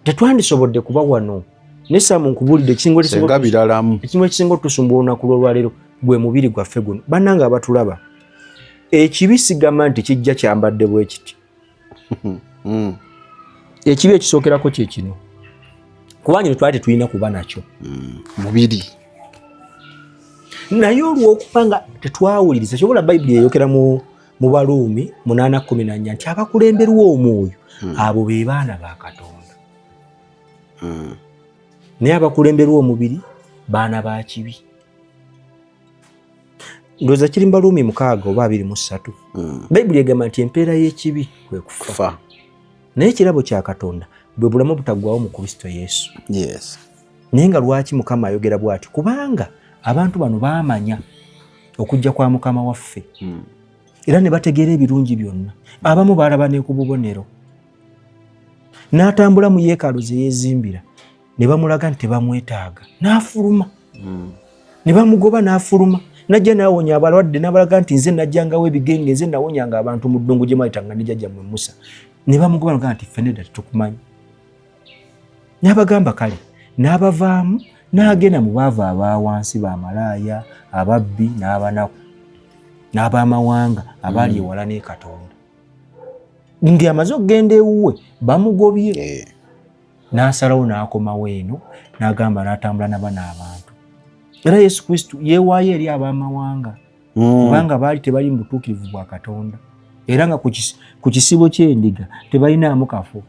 Tetwandisobodde kuba wano. Ne Saamu, nkubuulidde ekisinga Senga biralamu. Ekimu ekisinga otusumba olunaku lwolwaleero gwe mubiri gwaffe guno. Bannange abatulaba, ekibi sigamba nti kijja kyambadde bwe kiti. Ekibi ekisookerako kye kino, kubanga ino twali tetulina kuba nakyo. Mubiri. Naye olw'okuba nga tetwawuliriza, kyobola Bayibuli eyokera mu Baluumi 8:14 nti abakulemberwa omwoyo, abo be baana ba Katonda, naye abakulemberwa omubiri baana ba kibi. Ndowooza kiri mu Baluumi 6 oba 23. Bayibuli egamba nti empeera y'ekibi kwe kufa, kufa, naye ekirabo kya Katonda bwe bulamu butaggwawo mu Kristo Yesu. Naye nga lwaki Mukama ayogera bw'ati? Kubanga abantu bano baamanya okujja kwa Mukama waffe, era ne bategeera ebirungi byonna. Abamu baalaba ne ku bubonero n'atambula mu yeekaalu ze yeezimbira, ne bamulaga nti tebamwetaaga, n'afuluma, ne bamugoba n'afuluma, najja n'awonya abalwadde, n'abalaga nti nze najjangawo ebigenge, nze nawonyanga abantu mu ddungu gye mwayitanga ne jjajjammwe Musa. Ne bamugoba naga nti ffe nedda, tetukumanyi. N'abagamba kale, n'abavaamu, n'agenda mu baava abawansi, bamalaaya, ababbi n'abanaku n'abamawanga abaali ewala ne Katonda. Ng'amaze okugenda ewuwe bamugobye, n'asalawo n'akomawo eno, n'agamba n'atambula na bano abantu. Era Yesu Kristo yeewaayo eri abamawanga, kubanga baali tebali mu butuukirivu bwa Katonda, era nga ku kisibo ky'endiga tebalinaamu kafo.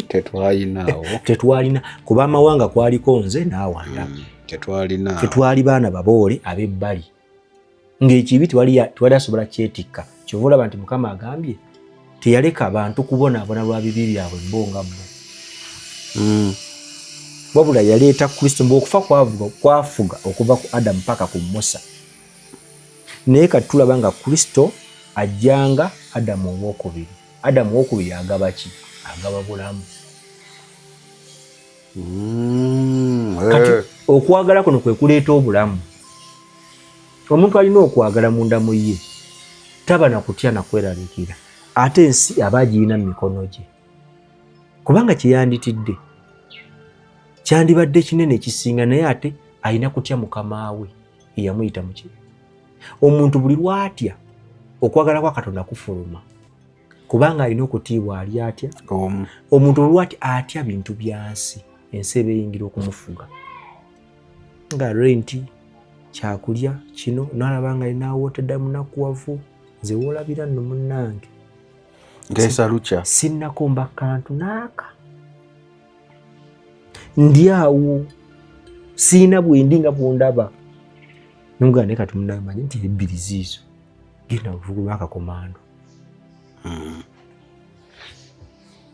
Tetwalinaawo. Tetwalina. Ku bamawanga kwaliko nze naawanda. Tetwalinaawo. Tetwali baana baboole ab'ebbali, ng'ekibi tewali asobola kyetikka. Kyova olaba nti Mukama agambye teyaleka bantu kubonaabona lwa bibi byabwe bo nga bo, wabula yaleeta Kristo mbu okufa kwafuga okuva ku Adamu paka ku Musa. Naye kati tulaba nga Kristo ajjanga Adamu owokubiri. Adamu owokubiri agaba ki? Agaba bulamu. Kati okwagala kuno kwe kuleeta obulamu. Omuntu alina okwagala munda mu ye taba na kutya na kweraliikirira, ate ensi aba agirina mu mikono gye, kubanga kyeyanditidde kyandibadde kinene ekisinga, naye ate alina kutya mukama we eyamuyita muki. Omuntu buli lwatya, okwagala kwa Katonda kufuluma, kubanga alina okutiibwa ali atya. Omu. Omuntu olwati atya bintu byansi, ensi eba eyingira okumufuga, nga renti, kyakulya kino, nalaba nga alinaawotedda munakuwavu. Nze woolabira nno munnange, Nkeesa lukya. Sinnakomba kantu naaka, ndi awo siina bwendi nga bwondaba. Nomugamba naye kati munnange, manyi nti ebbiri ziizo, genda ovuguma akakomando.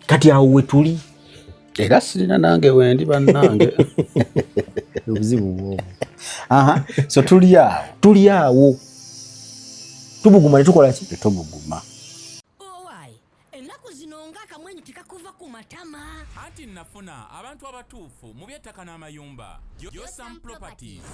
Kati awo wetuli. Era sirina nange wendi bannange. Obuzibu bwobwo. Aha, so tuli awo. Tuli awo tubuguma, netukola ki? Tetubuguma. Owaayi, ennaku zino ng'akamwenyu tekakuva ku matama. Anti nafuna abantu abatuufu mu by'ettaka n'amayumba, Josam Properties.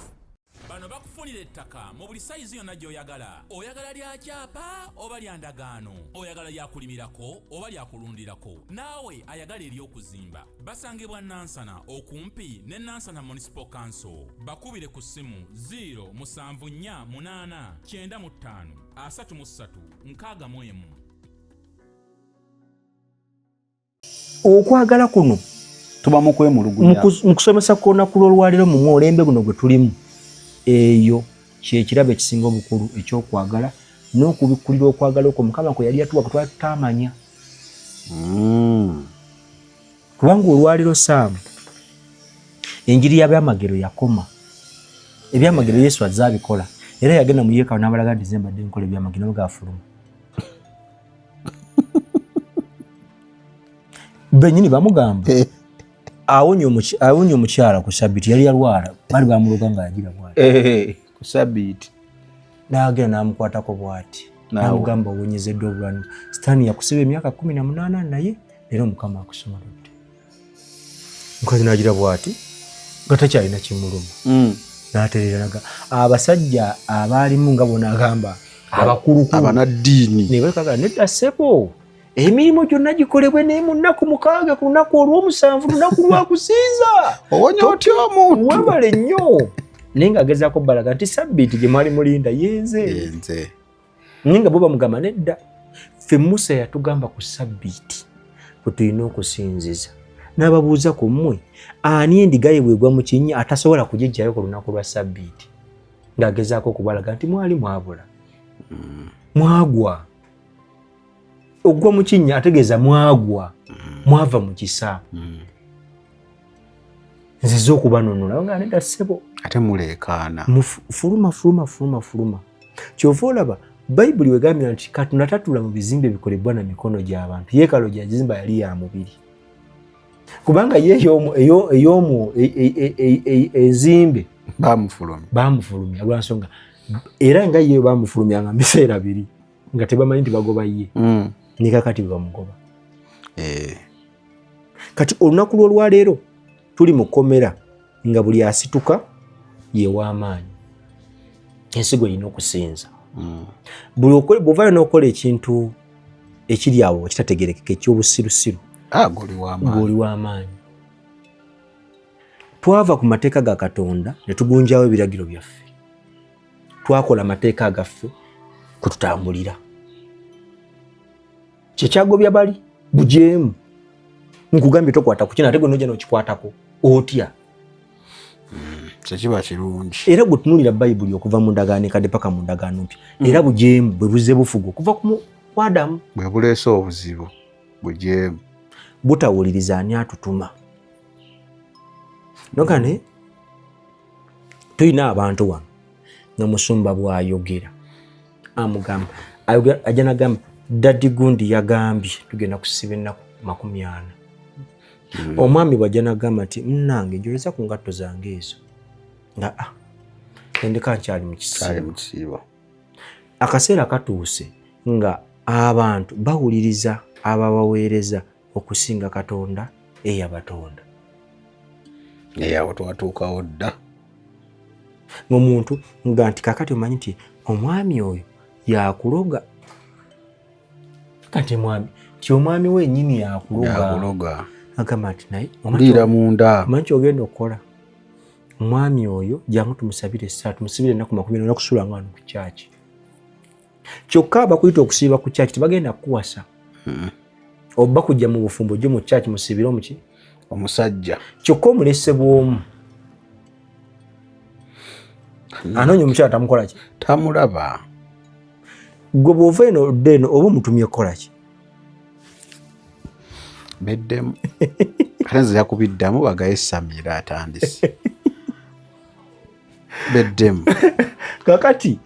Bano bakufunira ettaka mu buli sayizi yonna gy'oyagala. Oyagala lya kyapa oba lya ndagaano, oyagala lyakulimirako oba lyakulundirako, naawe ayagala ery'okuzimba. Basangibwa Nansana okumpi ne Nansana Municipal Council. Bakubire ku ssimu 0748 95 33 61. Okwagala kuno tuba mu kwemulugunya mu kusomesa kw'olunaku lw'olwaleero mu mwolembe guno gwe tulimu, eyo kyekirabo ekisinga obukulu ekyokwagala n'okubikkulira okwagala okwo Mukama kwe yali yatuwa kwe twali tutaamanya. Kubanga olwaleero Saamu enjiri y'abyamagero yakoma. Ebyamagero Yesu azze abikola, era yagenda mu yeekaalu n'abalaga nti nze mbadde nkola ebyamagero gafuluma. Bennyini bamugamba awonye omukyala ku sabbiiti, yali yalwala, bali bamuloga nga yagira bwati ku sabbiiti, n'agenda n'amukwatako bwati n'amugamba owonyezeddwa obulwadde, Sitaani yakusiba emyaka 18 naye leero Mukama akusumuludde. Omukazi n'agira bwati nga takyalina kimuluma, n'atereera. Abasajja abaalimu nga bona agamba abakulukulu abanaddiini ne bakaga nedda ssebo, emirimu gyonna gikolebwe naye mu nnaku 6 ku lunaku olw'omusanvu lunaku lwa kusinza. Owonya otya omuntu? Webale nnyo. Naye ng'agezaako balaga nti sabbiiti gye mwali mulinda yenze. Naye nga bo bamugamba nedda, ffe Musa yatugamba ku sabbiiti kwe tulina okusinziza. N'ababuuza ku mmwe ani endiga ye bw'egwa mu kinnya atasobola kugiggyayo ku lunaku lwa sabbiiti, ng'agezaako okubalaga nti mwali mwabula, mwagwa. Ogwa mu kinnya ategeeza mwagwa, mwava mu kisa. Nzize okubanunula nga nedda ssebo, ate muleekaana. Fuluma fuluma fuluma fuluma. Kyova olaba Bayibuli wegambira nti Katonda tatula mu bizimbe bikolebwa na mikono gy'abantu. Yeekaalu gy'agizimba yali ya mubiri, kubanga ye ey'omu enzimbe bamufulumya lwa nsonga, era nga ye bamufulumyanga mu biseera biri nga tebamanyi nti bagoba ye, ne kakati bamugoba. Kati olunaku lw'olwaleero tuli mu kkomera nga buli asituka ye w'amaanyi, ensigo erina okusinza. Buli bw'ovaayo n'okola ekintu ekiri awo ekitategeerekeka eky'obusirusiru, goli w'amaanyi. Twava ku mateeka ga Katonda ne tugunjawo ebiragiro byaffe, twakola amateeka agaffe kwe tutambulira. Kyekyagobya bali bujeemu, nkugambye tokwata ku kino ate gwe n'ojja n'okikwatako otya? Tekiba kirungi. Era gwe tunuulira Bayibuli okuva mu ndagaano enkadde paka mu ndagaano mpya, era bujeemu bwe buzze bufuga okuva ku Adamu. Bwe buleese obuzibu bujeemu. Butawuliriza ani atutuma. Nokane tulina abantu wano nga musumba bw'ayogera amugamba ajja nagamba daddy gundi yagambye tugenda kusiba ennaku 40. Omwami bw'ajja nagamba nti munnange njoleza ku ngatto zange ezo, nga endeka nkyali mu kisiibo. Akaseera katuuse nga abantu bawuliriza ababaweereza okusinga Katonda eyabatonda. Awo twatuukawo dda. Ng'omuntu nga nti kakati omanyi nti omwami oyo yakuloga, kati mwami ti omwami wennyini yakuloga, agamba nti naye liira munda, omanyi kyogenda okukola, omwami oyo jangu tumusabire essaala, tumusibire ennaku 40 kusula nga wano ku kyaki. Kyokka abakuyita okusiiba ku kyaki tebagenda kukuwasa, oba kujja mu bufumbo ojje mu kyaki musibire omuki omusajja, kyokka omulese bw'omu anoonya omukyala tamukola ki? Tamulaba. Gwe bw'ova eno odda eno oba omutumye kukola ki? Beddemu. Ate nze yakubiddamu bagaye Samira atandise. Beddemu. Kakati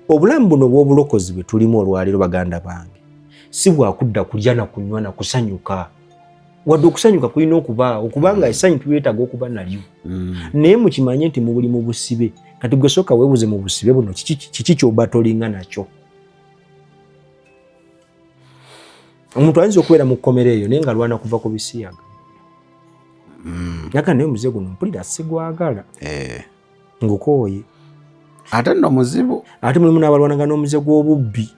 obulamu buno obw'obulokozi bwe tulimu olwaleero baganda bange si bwakudda kulya na kunywa na kusanyuka. Wadde okusanyuka kulina okubaawo kubanga essanyu tulyetaaga okuba nalyo. Naye mukimanye nti mubuli mu busibe. Kati gwe sooka weebuze mu busibe buno kiki ky'oba tolinga nakyo. Omuntu ayinza okubeera mu kkomera eyo naye ng'alwana kuva ku bisiyaga. Naga naye omuze guno mpulira sigwagala. Ngukooye. Ate nno muzibu. Ate mulimu n'abalwanagana n'omuze gw'obubbi,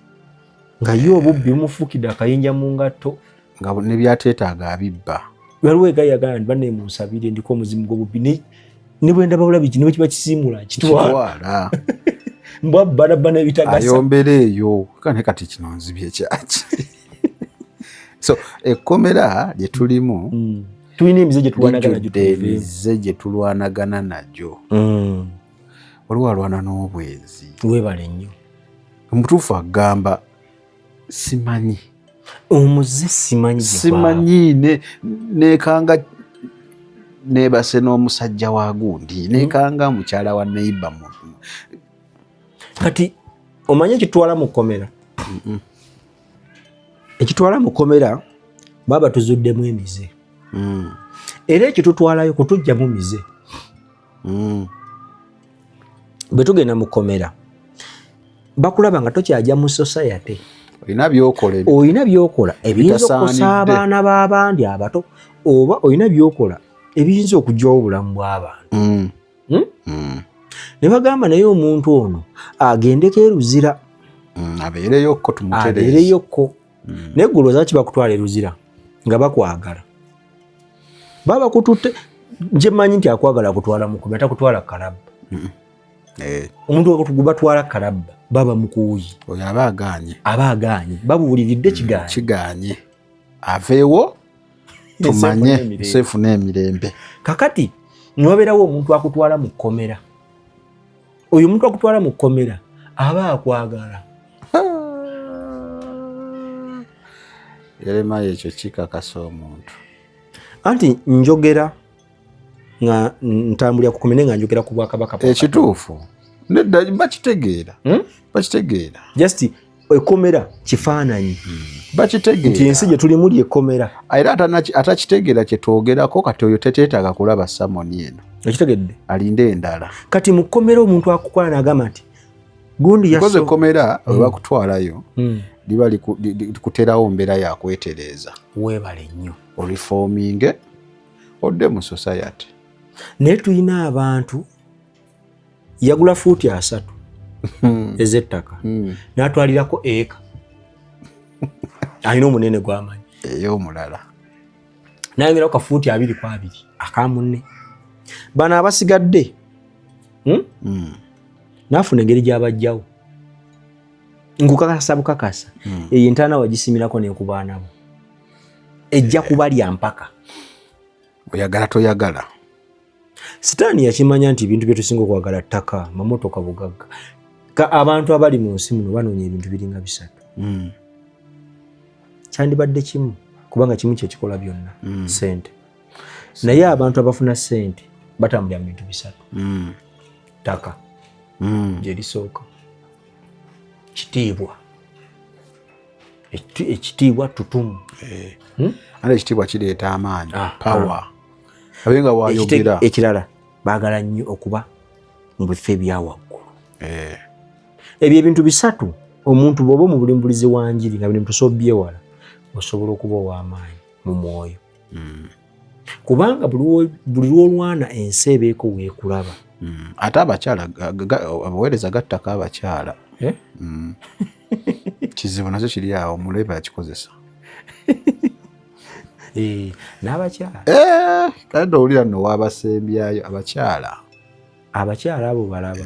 nga ye obubbi bumufuukidde akayinja mu ngatto, nga ne byateetaaga abibba. Waliwo egayagala nti banne munsabire, ndiko omuzimu gw'obubbi, ne bwe ndaba bulabi kino kiba kisiimula kitwala mbwa bbanabba n'ebitagasa ayombera eyo kane. Kati kino nzibye kyaki? So ekkomera lye tulimu, Tulina emize gye tulwanagana. Emize gye tulwanagana nagyo. Waliwo alwana n'obwenzi. Weebale nnyo. Omutuufu agamba simanyi. Omuze simanyi. Simanyi nekanga nebase n'omusajja wa gundi, nekanga mukyala wa neighbor. Kati omanye ekitwala mu kkomera? Ekitwala mu kkomera baba tuzuddemu emize. Era ekitutwalayo kutujjamu mize. Bwe tugenda mu kkomera bakulaba nga tokyajja mu society. Olina byokola. Olina byokola ebiyinza okukosa abaana b'abandi abato, oba olina byokola ebiyinza okugyawo obulamu bw'abantu. Ne bagamba naye omuntu ono agendeko eruzira. Abeereyokko tumutereeze. Abeereyokko. Naye gwe olowooza ki bakutwala eruzira nga bakwagala? Baba bakututte, nje mmanyi nti akwagala kutwala mukubi, atakutwala kalabba. Omuntu batwala kalabba baba mukuuyi. Oyo aba agaanye. Aba agaanye, babuuliridde kigaanye. Kigaanye, aveewo tumanye seefu n'emirembe. Kakati niwabeerawo omuntu akutwala mu kkomera, oyo omuntu akutwala mu kkomera aba akwagala. Yeremayo ekyo kikakasa omuntu. Anti njogera nga ntambulira ku kkomera, nga njogera ku bwakabaka. Ekituufu nedda, bakitegeera. Bakitegeera. Just ekkomera kifaananyi. Bakitegeera. Nti ensi gye tulimu lyekkomera. Era atakitegeera kyetwogerako kati oyo teteetaaga kulaba sermon eno. Ekitegedde. Alinde endala. Kati mu kkomera omuntu akukola n'agamba nti gundi because ekkomera we bakutwalayo liba likuterawo mbeera yakwetereeza. Weebale nnyo. Oreforminge odde mu society. Naye tulina abantu yagula fuuti 30 ez'ettaka n'atwalirako eka, alina omunene gw'amanyi. Ey'omulala. Nayongerako kafuuti 20 ku 20 akamunne. Bano abasigadde, Naafuna engeri gy'abajjawo, nkukakasa bukakasa. Eyo entaana wagisimirako nekubaana bo, ejja kubalya mpaka. Oyagala toyagala. Sitaani yakimanya nti ebintu bye tusinga okwagala ttaka, mamotoka, bugagga. Ka abantu abali mu nsi muno banoonya ebintu biringa bisatu. Kyandibadde kimu, kubanga kimu kyekikola byonna, sente. Naye abantu abafuna sente batambulira mu bintu bisatu. Ttaka gyerisooka, kitiibwa, ekitiibwa tutumu. Ate ekitiibwa kireeta amaanyi. Ah, power abe nga wayogera. Ekirala baagala nnyo okuba mu bifo ebyawaggulu. Ebyo ebintu bisatu, omuntu bw'oba omubulimbulizi wa njiri nga bino tusobola obyewala, osobola okuba ow'amaanyi mu mwoyo. Kubanga buli lwolwana ensi ebeeko weekulaba. Ate abakyala abaweereza gattako abakyala. Eh? Kizibu nakyo kiri awo, mulebe akikozesa. Eh, n'abakyala. Eh, kale owulira nno waabasembyayo abakyala. Abakyala abo balaba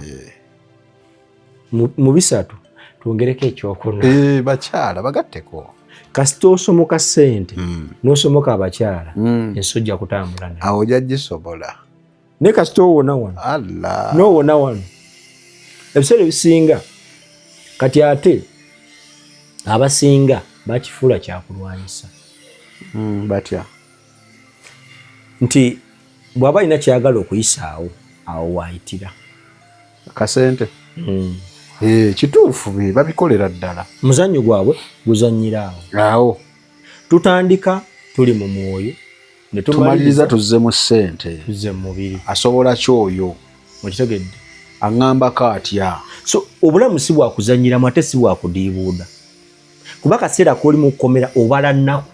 mu bisatu twongereko ekyokuna. Eh, bakyala bagatteko. Kasita osomoka ssente n'osomoka abakyala, ensi ojja kutambula nayo. Awo ojja gisobola. Naye kasita owona wano, Allah, n'owona wano, ebiseera ebisinga kati ate abasinga bakifuula kyakulwanyisa. Batya? Nti bw'aba alina kyayagala okuyisaawo, awo waayitira. Kasente. Eh, kituufu, be babikolera ddala. Muzannyo gwabwe guzannyira awo. Awo. Tutandika tuli mu mwoyo ne tumaliriza tuzze mu ssente. Tuzze mu mubiri. Asobola kyoyo. Okitegedde? Aŋŋambako atya? So obulamu si bwakuzannyiramu, ate si bwakudiibuuda, kuba kaseera k'oli mu kkomera obala nnaku.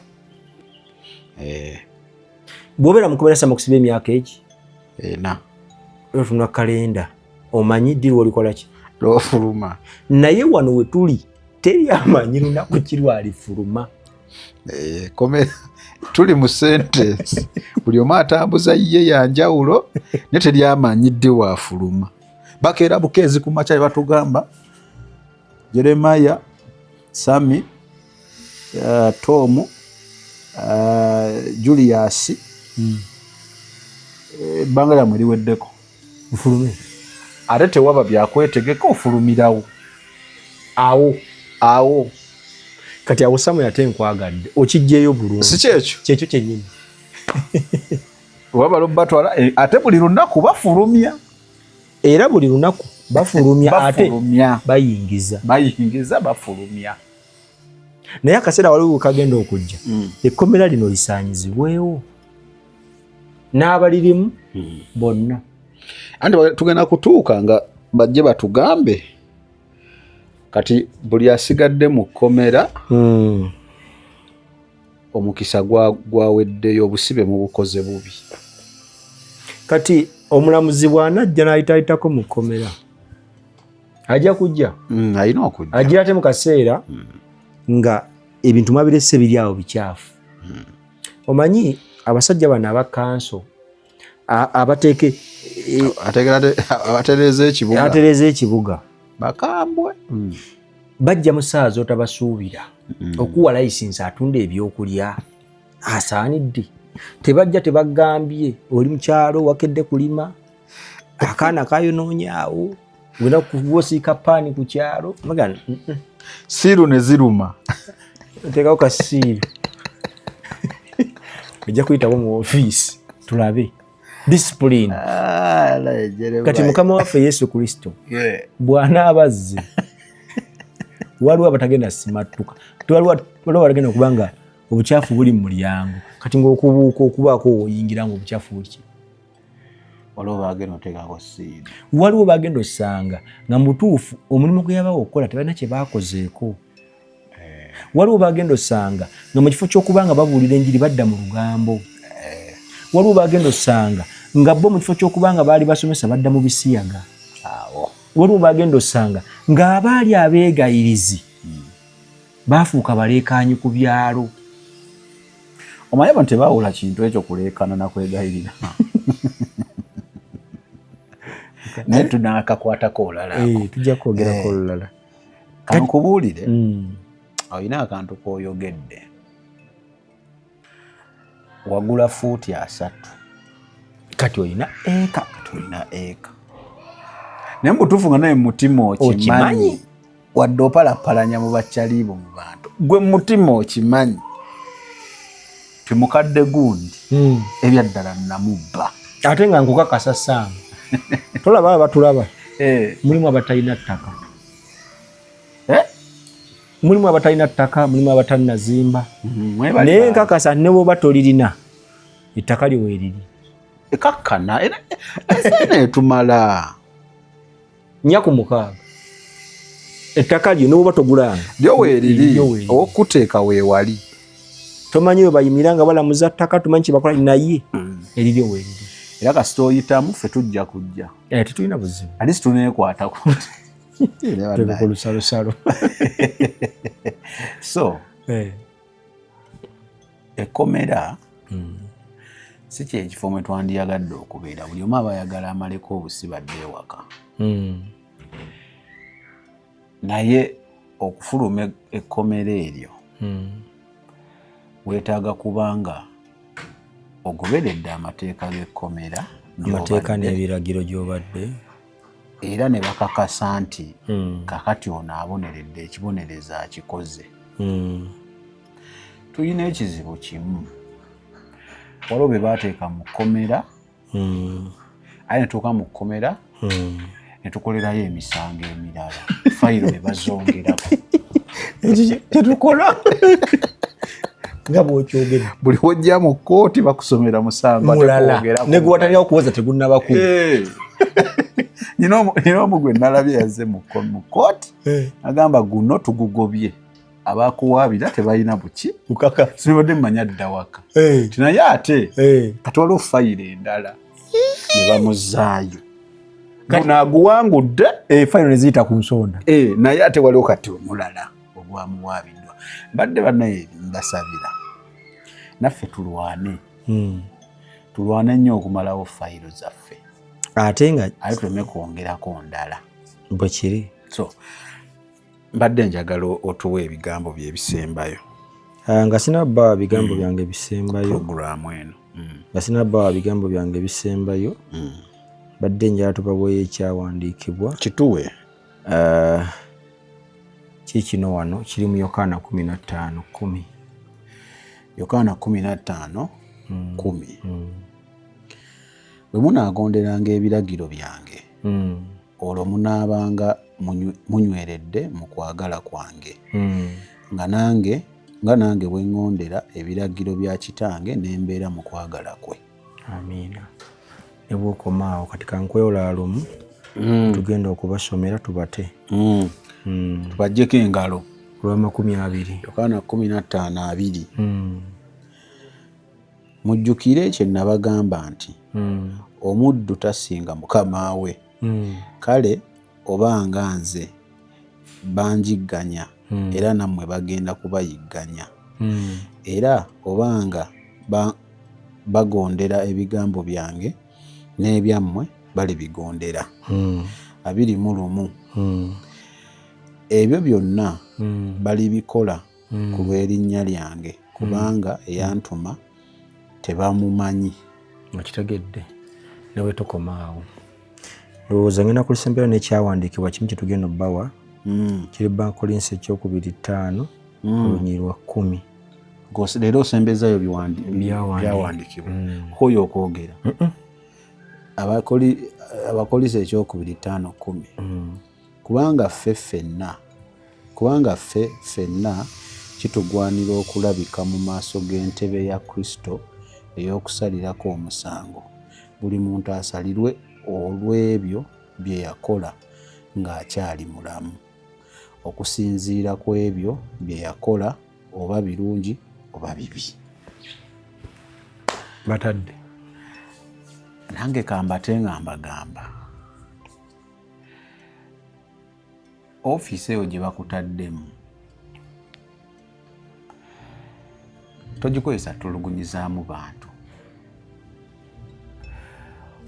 Bw'obeera mu kkomera sama kusiba emyaka egi 4. Otunula kalenda. Omanyi ddi lwolikola ki? Lwofuluma. Naye wano we tuli teri amanyi lunaku ki lwalifuluma. Eh, tuli mu sentence buli omu atambuza ye yanjawulo naye teri amanyi ddi waafuluma. Bakeera bukeezi ku makya batugamba Jeremiah, Sami, Tom, Julius, ebbanga lyammwe liweddeko, nfulume. Ate tewaba byakwetegeka, ofulumirawo awo awo. Kati awo Samuel ate nkwagadde okijjeeyo bulungi. Si kyekyo? Kyekyo kyennyini. Wabala obatwala, ate buli lunaku bafulumya. Era buli lunaku bafulumya ate bafulumya bayingiza. Bayingiza, bafulumya. Naye akaseera waliwo kagenda okujja, ekkomera lino lisaanyizibwewo n'abalirimu bonna. Anti tugenda kutuuka nga bajje batugambe kati buli asigadde mu kkomera omukisa gwaweddeyo, obusibe mubukoze bubi. Kati omulamuzi bw'anajja n'ayitaayitako mu kkomera, ajja kujja. Alina okujja. Ajja ate mu kaseera nga ebintu mwabirese biri awo bikyafu. Omanyi abasajja bano aba kanso abateeke abatereeza ekibuga. Atereeza ekibuga. Bakambwe. Bajja mu ssaawa z'otabasuubira. Okuwa layisinsi atunda ebyokulya asaanidde tebajja tebagambye oli mukyalo wakedde kulima, akaana kayonoonyaawo, ogenda kuwosiika paani ku kyalo. Bagamba, Siiru ne ziruma. Nteekawo kasiiru, ojja kuyitawo mu ofiisi tulabe discipline. Kati Mukama waffe Yesu Kristo bw'anaaba azze, waliwo abatagenda simattuka, waliwo abatagenda okuba nga obukyafu buli mu mulyango, kati ng'okubuuka okubaako woyingira nga obukyafu buki. Waliwo bagenda oteekako siidi. Waliwo bagenda osanga nga mutuufu omulimu gwe yabawa okukola tebalina kye baakozeeko. Waliwo bagenda osanga nga mu kifo ky'okuba nga babuulira enjiri badda mu lugambo. Waliwo bagenda osanga nga bo mu kifo ky'okuba nga baali basomesa badda mu bisiyaga. Awo. Waliwo bagenda osanga ng'abaali abeegayirizi baafuuka baleekaanyi ku byalo. Omanyi abantu tebaawula kintu ekyo kuleekaana na kwegayirira, naye tunaakakwatako olala. Eh, tujja kwogerako olulala. Kankubuulire, olina akantu k'oyogedde, wagula fuuti 30. Kati olina eka. Kati olina eka, naye mubutuufu nga naye mumutima okimanyi. Okimanyi. Wadde opalapalanya mu bakyaliibo mu bantu, gwe mumutima okimanyi ti mukadde gundi ebyaddala namubba. Ate nga nkukakasa saamu, tolaba abatulaba, mulimu abatalina ttaka. Eh? Mulimu abatalina ttaka, mulimu abatannazimba. Mwebali naye bangi. Nkakasa ne bwoba tolirina, ettaka lyo weeriri. Ekakkana era ensi etumala. 4 ku 6 ettaka lyo ne bwoba togulanga lyo weeriri. Lyo weeriri. Owokuteeka weewali. Tomanyi we bayimira nga balamuza ttaka, tomanyi kyebakola, naye eriryo weeriri. Era kasita oyitamu ffe tujja kujja. Eh, tetulina buzibu. Alisi tuneekwatako. Tuli ku lusalosalo. So ekkomera si kyekifo mwe twandiyagadde okubeera. Buli omu aba ayagala amaleko obusibadde ewaka, naye okufuluma ekkomera eryo weetaaga kubanga ogoberedde amateeka g'ekkomera amateeka gy'obadde, n'ebiragiro gy'obadde. Era ne bakakasa nti kakati ono aboneredde ekibonerezo akikoze. Tulina ekizibu kimu, waliwo be baateeka mu kkomera, aye ne tuuka mu kkomera ne tukolerayo emisango emirala, fayiro ne bazongerako. Ekyo kyetukola nga bw'okyogera. Buli wojja mu kkooti bakusomera musango ate mulala kwongerako. Ne gwe okuwoza tegunnabaku. Eh. Nina omu gwe nalabye yazze mu kkooti, agamba guno tugugobye, abakuwaabira tebalina buki. Bukaka. Sibadde mmanya dda waka ti naye ate kati waliwo fayiro endala ne bamuzaayo. Guno aguwangudde. Eh, fayiro ne ziyita ku nsonda. Eh, naye ate waliwo kati omulala ogwamuwaabiddwa. Mbadde bannaye mbasabira naffe tulwane, tulwane nnyo okumalawo fayiro zaffe, ate nga ate tuleme kwongerako ndala. Bwe kiri. So mbadde njagala otuwa ebigambo bye ebisembayo. Ah, nga sinabbawa bigambo byange bisembayo, puroguramu eno. Nga sinabbawa bigambo byange bisembayo, badde njala tubaweeyo ekyawandiikibwa. Kituwe. Ah, kiikino wano kiri mu Yokaana 15:10. Yokaana 15:10. Bwe munaagonderanga ebiragiro byange, olwo munaabanga munyweredde mu kwagala kwange, nga nange bwe ŋŋondera ebiragiro bya kitange ne mbeera mu kwagala kwe. Amiina. Ne bw'okoma awo kati kankwewola lumu, tugenda okubasomera tubate. Tubaggyeko engalo. Olwa 20. Yokaana 15:20. Mujjukire kye nabagamba nti omuddu tasinga mukama we. Kale obanga nze banjigganya, era nammwe bagenda kubayigganya. Era obanga bagondera ebigambo byange, n'ebyammwe balibigondera. 21. Ebyo byonna balibikola ku lw'erinnya lyange, kubanga eyantuma tebamumanyi. Okitegedde? Ne bwe tukoma awo, ndowooza ngenda kulisembera n'ekyawandiikibwa kimu kye tugenda obbawa. Kiri Bakolinsi ekyokubiri 5, olunyiri lwa 10. Leero osembezayo Byawandiikibwa. byawandiikibwa oyo okwogera. Abakolisi ekyokubiri 5:10. Kubanga ffe ffenna kitugwanira okulabika mu maaso g'entebe ya Kristo ey'okusalirako omusango, buli muntu asalirwe olw'ebyo bye yakola ng'akyali mulamu, okusinziira ku ebyo bye yakola, oba birungi oba bibi. Batadde. Nange kambate nga mbagamba, ofiisi eyo gye bakutaddemu togikozesa tulugunyizaamu bantu.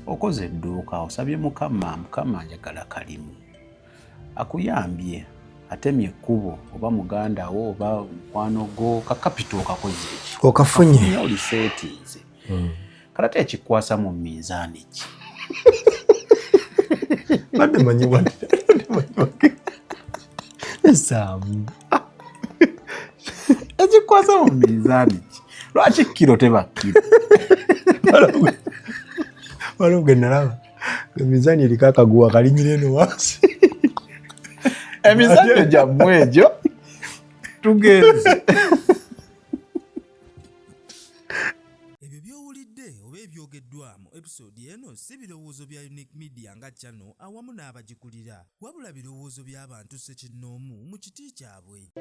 Okoze edduuka, osabye Mukama, Mukama njagala kalimu, akuyambye, atemye ekkubo, oba muganda wo oba mukwano gwo, kakapito okakoze eki? Okafunye. Oliseetinze. Kale ate ekikwasa mu minzaani ki? Badde manyi esaamu. Ekikwasa mu minzaani ki? Lwaki kiro teba kiro? Waliwo gwe nalaba emizaani eriko akaguwa kalinyira eno wansi. Emizannyo gyammwe egyo, tugenze. Ebyo by'owulidde oba ebyogeddwa mu episode eno si birowoozo bya Unique Media nga channel awamu n'abagikulira, wabula birowoozo by'abantu ssekinnoomu mu kiti kyabwe.